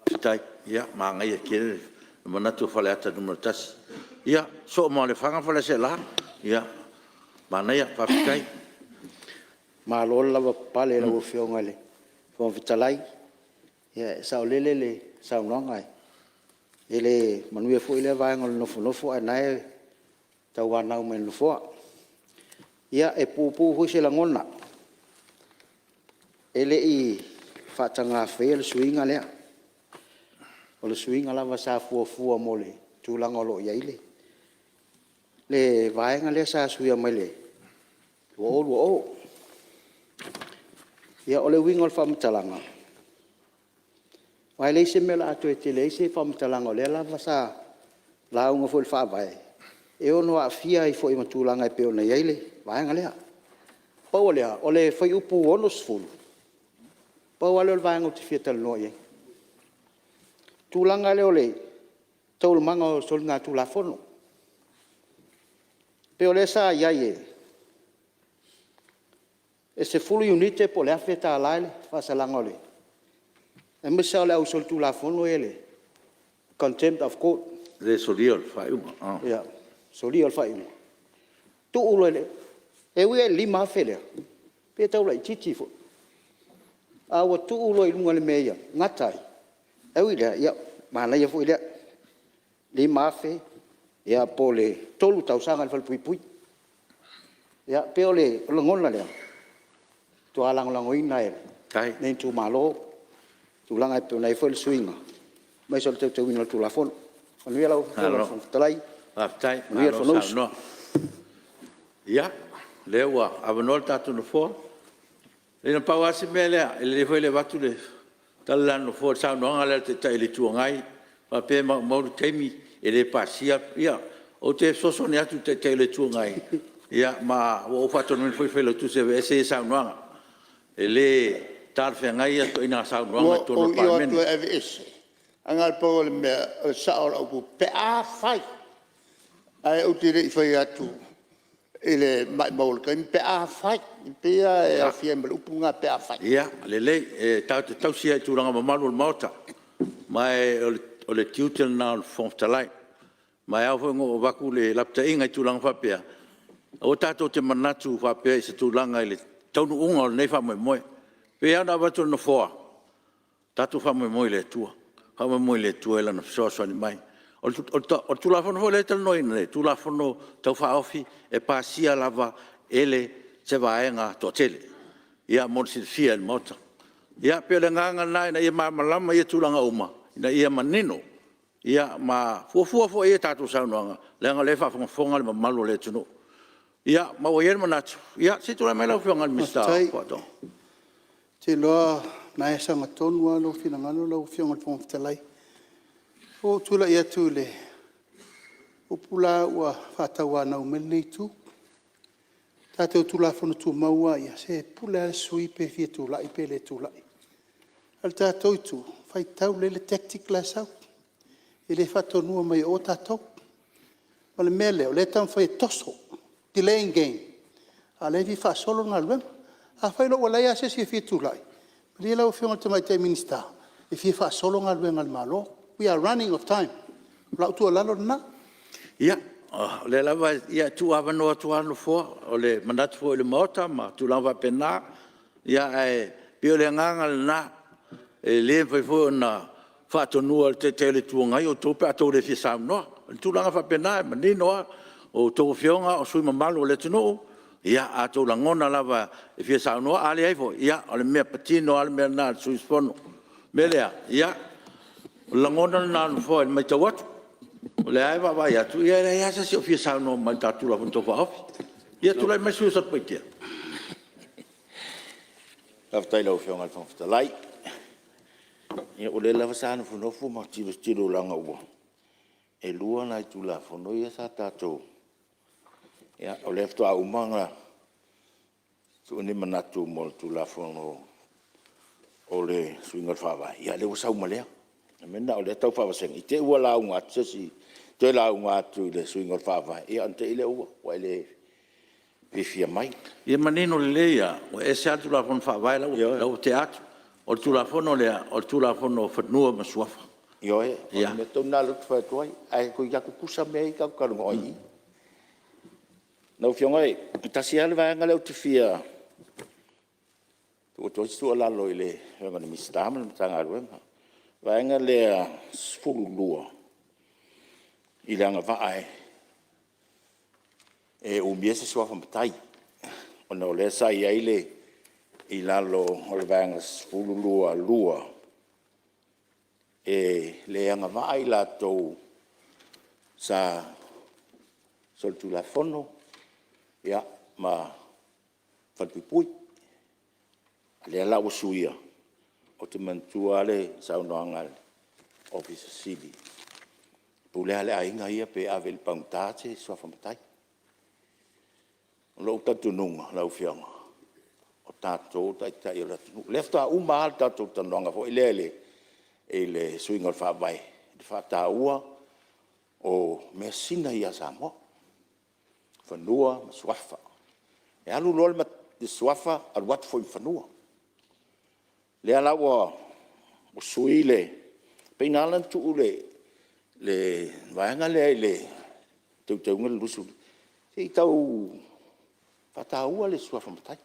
Faafetai, ia manaia tele le manatu o Faleata 1. Ia soo ma Lefaga ma Faleaseela. Ia manaia, faafetai. Malo le lavapapale i lau Afioga i le Fofoga Fetalai. Ia e saolele le saunoaga, e le manuia foi lea vaega o le nofonofo a o lena e tauanau mai e le Nofoa. Ia e puupuu foi se lagona, e le i faataga faia le suiga lea, o le suiga lava sa fuafua mo le tulaga o lo o i ai le vaega lea sa suia mai le 2020. Ia o le uiga o le faamatalaga, aua e leai se mea o le a toe tele ai se faamatalaga o lea lava sa lauga foi i le Faavae, e ono aafia ai foi ma tulaga e pei ona i ai le vaega lea. Pau o lea, o le fuaiupu 60, pau lava lea o le vaega ou te fia talanoa i ai, tulaga lea o le taualumaga o soligatulafono. E pei o lea sa i ai e 10 iunite po o le $1000 le faasalaga aemaise lava o le au solitulafono ia le contempt of Court. Le solia o le faaiuga. Le solia o le faaiuga, tuu loa i le… E ui lava i le $5000 lea, pei e tau laitiiti foi, ae ua tuu loa i luga i le mea ia gata ai. Ae ui i lea, ia manaia foi lea $5000 ia po o le 3 tausaga i le falepuipui. Ia pei o le lagona lea, e matua lagolagoina e lenei itumalo tulaga e pei ona i ai foi le suiga aemaise o le teuteuina o le Tulafono. Manuia lau Afioga i le Fofoga Fetalai, manuia le Fonousu. Malo saunoa. Ia, o lea ua avanoa le tatou Nofoa. Ia na pau lava si mea lea, e lelei foi le avatu o le tala lea a le Nofoa i le saunoaga lea a le Taitai o le Itu Agai faapea e maumau le taimi e le pasia. Ia, ou te fesoasoani atu i le Taitai o le Itu Agai ma ua ou faatonuina foi le Failautusi e aveese ia saunoaga, e le talafeagai ia ituaiga saunoaga i totonu o le Ua ou ioe Palemene. atu e aveese, ae na o le pau o le mea o le sao o lau upu pe afai, ae ou te le i fai atu i le maumau o le taimi pe afai, e pei la e aofia ai ma le upu lena pe afai. Ia lelei, e tatou te tausi lava i tulaga mamalu o le Maota, ma o le tiute lena o le Fofoga Fetalai. Ma e ao foi ona ou avatu le lapataiga i tulaga faapea, aua tatou te manatu faapea i se tulaga i le taunuuga o lenei faamoemoe. E pei lava ona avatu e le Nofoa, tatou faamoemoe i le Atua, faamoemoe i le Atua i Lana fesoasoani mai. O le Tulafono foi lea e talanoaina nei, o le Tulafono Tau Faaofi e pasia lava e se vaega toatele, ia mo le silafia e le Maota. Ia pei o le agaga lena ina ia malamalama ia tulaga uma ina ia manino ma fuafua foi i ai a tatou saunoaga leaga o lea e faafogafoga le mamalu o le atunuu. Ia ma ua i ai le manatu, ia se i tulai mai lau Afioga i le Minisita o Faatoaga. Faafetai. Ou te iloa o lena e sagatonu lava lou finagalo lau Afioga i le Fofoga Fetalai. Ua ou tulai atu i le upu la ua faatauanau mai lenei Itu. O tatou Tulafono Tumau lava ia, se e pule lava le sui usufono pe fia tulai pe le tulai. A o le tatou itu, faitau lelei le tactic la e sau, e le faatonuina mai e o tatou. O le mea lea, o lea e taumafai e toso, delaying game, a o lea e fia faasolo le galuega. Afai loa ua leai lava se isi e fia tulai, malie lau Afioga i le Tamaitai Minisita, e fia faasolo galuega a le Malo. We are running of time. O lau tuualalo lena. Ia, o lea lava e tuuavanoa atu lava le Nofoa, o le manatu foi o le Maota ma tulaga faapena. Ae pei o le agaga lena, e le mafai foi ona faatonua e le Taitai o le Itu Agai outou pe a outou le fia saunoa. O le tulaga faapena e manino lava, o a outou Afioga o sui usufono mamalu o le atunuu, ia a outou lagona lava e fia saunoa, a leai foi, ia o le mea patino lava le mea lena a le sui usufono. O le mea lea, ia, o le lagona lena o le Nofoa i le matau atu, o lea lava e vaavaai atu, e leai lava se isi o fia saunoa mai i le tatou Tulafono Tau Faaofi. Ia tulai mai le sui usufono mo Satupaitea. Faafetai i lau Afioga i le Fofoga Fetalai. Ia o lea lava sa nofonofo ma tilotilo leaga e 2 nai Tulafono ia sa tatou... Ia o lea faatoa uma ona sue ni manatu mo le Tulafono o le suiga o le Faavae, ia o lea ua sau ma lea. O le mea lena o lea e tau faavasega, i te i ua lauga atu se isi toe lauga atu i le suiga o le Faavae, ia ona te i lea ua e le fiafia mai. Ia manino lelei lava, ua ese lava le Tulafono Faavae la ua tea atu. O le Tulafono lea, o le Tulafono o Fanua ma Suafa. Ioe, o le mea tonu lena lea ou te fai atu ai, ae toeitiiti lava tutusa mea ia tatou te talanoa ai i i. Lau Afioga e tasi lava le vaega lea ou te fia tuu atu ai se tuualalo i le Afioga i le Minisita ma le Matagaluega, o le vaega lea 12 i le agavaa e umia se suafa matai, ona o lea sa i ai le i lalo o le Vaega 12(2), e le agavaa i latou sa solitulafono ma falepuipui. A o lea la ua suia, ou te manatua lava le saunoaga a le Ofisa Sili o Pulega, e pule lava le aiga ia pe ave i le pagota se suafa matai. O lou talitonuga lau Afioga, o tatou o taitai o le atunuu. O lea faatoa uma lava le tatou talanoaga foi lea i le suiga o le Faavae, i le faataua o measina ia a Samoa, fanua ma suafa. E alu loa le suafa alu atu foi ma fanua. O lea la ua sui le… E pei na ala ona tuu le vaega lea i le Teuteuga o le 22, se i tau faataua le suafa matai.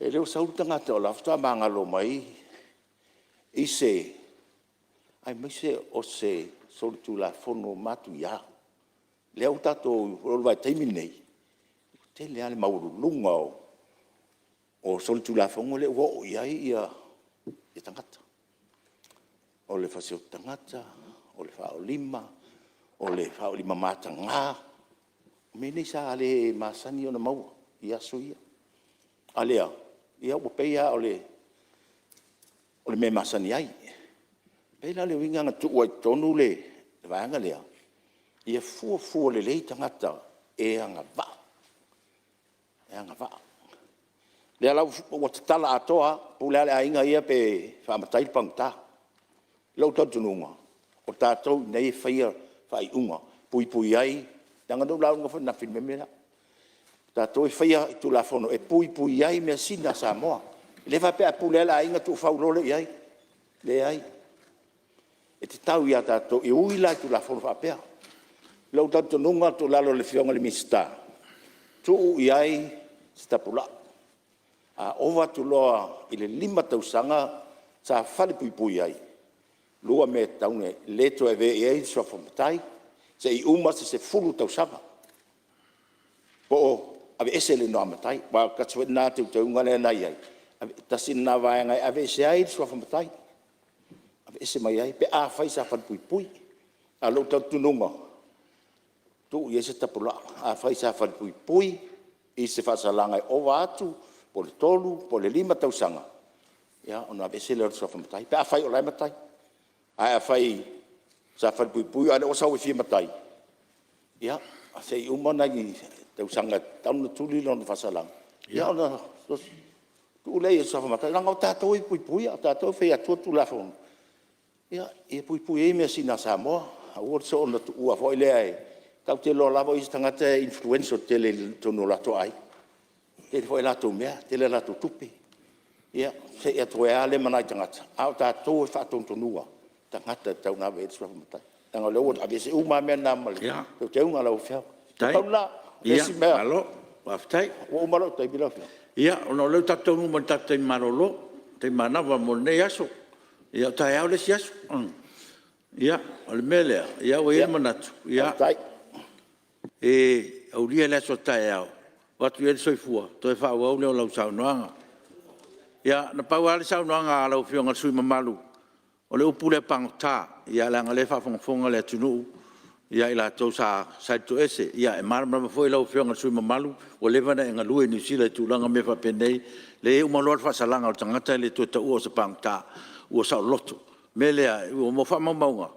O lea ua sau le tagata o la e faatoa magalo mai i se… aemaise o se solitulafono matuia. O lea ua tatou… o le vaitaimi lenei, ua tele lava le maualuluga o solitulafono lea ua oo i ai tagata. O le fasioti tagata, o le faaolima, o le faaolima mataga. O mea nei sa le masani ona maua i aso ia. A lea, ua pei lava o le mea e masani ai. E pei la o le uiga na tuu ai i totonu le vaega lea, ia fuafua lelei tagata e agavaa, e agavaa. O lea la ua tatala atoa lava, e pule lava le aiga ia pe faamatai pe faigata. I lou talitonuga, o tatou i inei e faia faaiuga e puipui ai, leaga na ou lauga foi ananafi i le mea lea. O tatou e faia Tulafono e puipui ai measina a Samoa. E le faapea a pule lava le aiga tuufau loa lea i ai. Leai, e tatau ia tatou, e ui la i Tulafono faapea. I lou talitonuga o le tuualalo i le Afioga i le Minisita, tuu i ai se tapulaa. A ova atu loa i le 5 tausaga sa falepuipui ai, 2 mea e tatau ona le toe avea i ai le suafa matai seia uma se 10 tausaga, po o aveese le igoa matai. Aua e tasi foi lena teuteuga lea na i ai, tasi lena vaega e aveese ai le suafa matai, aveese mai ai pe afai sa falepuipui. Ae o lou talitonuga, tuu i ai se tapulaa. Afai sa falepuipui i se faasalaga e ova atu po o le 3 po o le 5 tausaga, ia ona aveese lea o le suafa matai pe afai o la e matai. Ae afai sa falepuipui a o lea ua sau e fia matai, ia, se i uma nai tausaga e tatau ona tuli lona faasalaga, ia ona tuu lea i ai o le suafa matai. Leaga o tatou e puipuia, o tatou e fai atu Tulafono ia puipui ai measina a Samoa. Aua le soona tuua foi lea e… tatou te iloa lava o isi tagata e influential tele i totonu o latou aiga. E tele foi a latou mea, tele a latou tupe. Ia see atu ai lava lea ma nai tagata, a o tatou e faatonutonuina tagata e tatau ona ave i ai le suafa matai. Leaga o lea ua aveese uma lava mea na ma le teuteuga lau Afioga. Na pau lena, e le o se mea… Ua uma lou taimi lau Afioga? Ia, ona o lea ua tatou taunuu mai i le tatou taimi malolo, taimi manava mo lenei aso. Ia o taeao le isi aso. O le mea lea ua i ai le manatu, e aulia le aso a taeao, avatu i ai le soifua toe faaauau lea o lau saunoaga. Ia, na pau lava le saunoaga a lau Afioga i le sui usufono mamalu, o le upu lea pagota, leaga o lea e faafogafoga le atunuu ia i latou sa i le toese. E malamalama foi lau Afioga i le sui usufono mamalu ua leva ona e galue i Niu Sila i tulaga o mea faapenei. E leai e uma loa le faasalaga o le tagata e le toe taua o se pagota. ua saoloto. O le mea lea mo faamaumauga,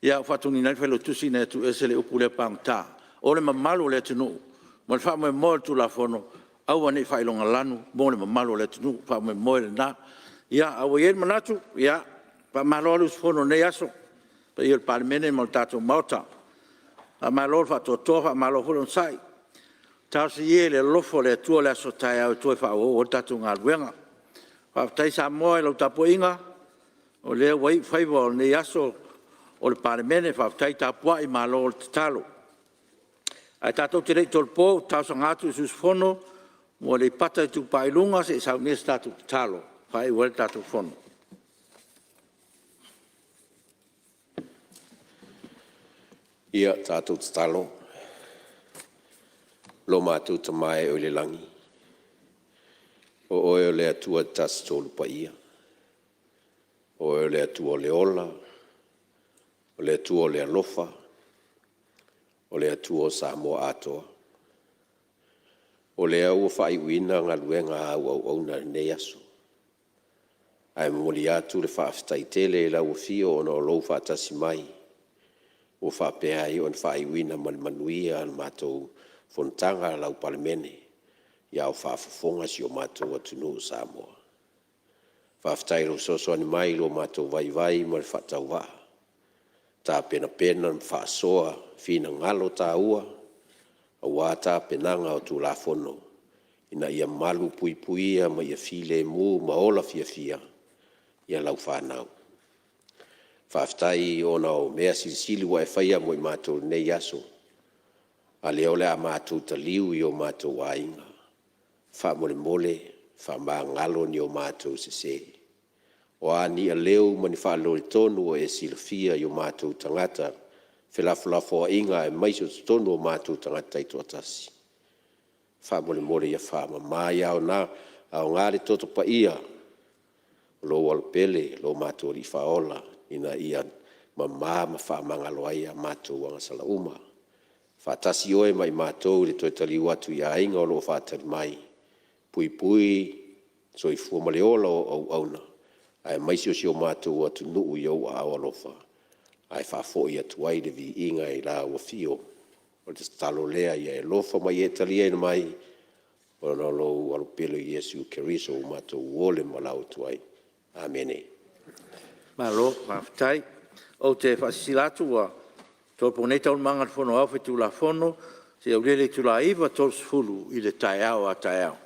ua faatonuina ai le Failautusi ina ia tuuese le upu lea pagota. O le mamalu o le atunuu ma le faamoemoe o le Tulafono, aua ne i faailogalanu mo le mamalu o le atunuu. O le faamoemoe lena. Ae ua i ai le manatu, faamalo lava le usufono i lenei aso i le paia o le Palemene ma le tatou Maota. Faamalo le faatoatoa faamalo foi le onosai. Talosia ia i le alofa o le Atua le aso a taeao e toe faaauau ai le tatou galuega. Faafetai Samoa i lau tapuaiga, o lea ua iu faiva o lenei aso o le Palemene, faafetai tapuai malo le tatalo. Ae tatou te le i tolopo, ou te talosaga atu i le sui usufono mo Aleipata Itupa i Luga se i saunia se tatou tatalo e faaiu ai le tatou Fono. Ia tatou tatalo. Lo matou Tama e oo i le lagi, o Oe o le Atua e Tasi Tolu Paia, o Oe o le Atua o le ola, o le Atua o le alofa, o le Atua o Samoa atoa. O lea ua faaiuina galuega a au auauna i lenei aso, ae momoli atu le faafetai tele i lau afio ona o lou faatasi mai ua faapea ai ona faaiuina ma le manuia le matou fonotaga lau Palemene, a o faafofoga si o matou atunuu o Samoa. Faafetai i lou fesoasoani mai i lo matou vaivai ma le faatauvaa, tapenapena ma faasoa finagalo taua aua tapenaga o Tulafono ina ia malupuipuia ma ia filemu ma ola fiafia lau fanau. Faafetai ona o mea silisili ua e faia mo i matou i lenei aso, a o lea o le a matou taliu i o matou aiga. Faamolemole, faamagalo ni o matou sese. O a ni aleu ma ni faaletonu ua e silafia i o matou tagata, felafolafoaiga aemaise o totonu o matou tagata taitoatasi, faamolemole ia faamama. Ia aoga le toto paia o lou Alo Pele lo matou Alii Faaola ina ia mama ma faamagalo ai a matou agasala uma. Faatasi oe ma i matou i le toe taliu atu i aiga o lo o faatali mai, puipui le soifua ma le ola o au auauna, aemaise o si o matou atunuu i ou aao alofa, ae faafoi atu ai le viiga i lau afio. O le tatalo lea ia e alofa ma ia e taliaina mai ona o lou Alo pele o Iesu Keriso ua matou momoli ma valaau atu ai. Amene. Malo faafetai. Ou te faasilasila atu ua tolopo nei Taualumaga a le Fono Aoao Faitulafono seia aulia le itula e 9:30 i le taeao a taeao.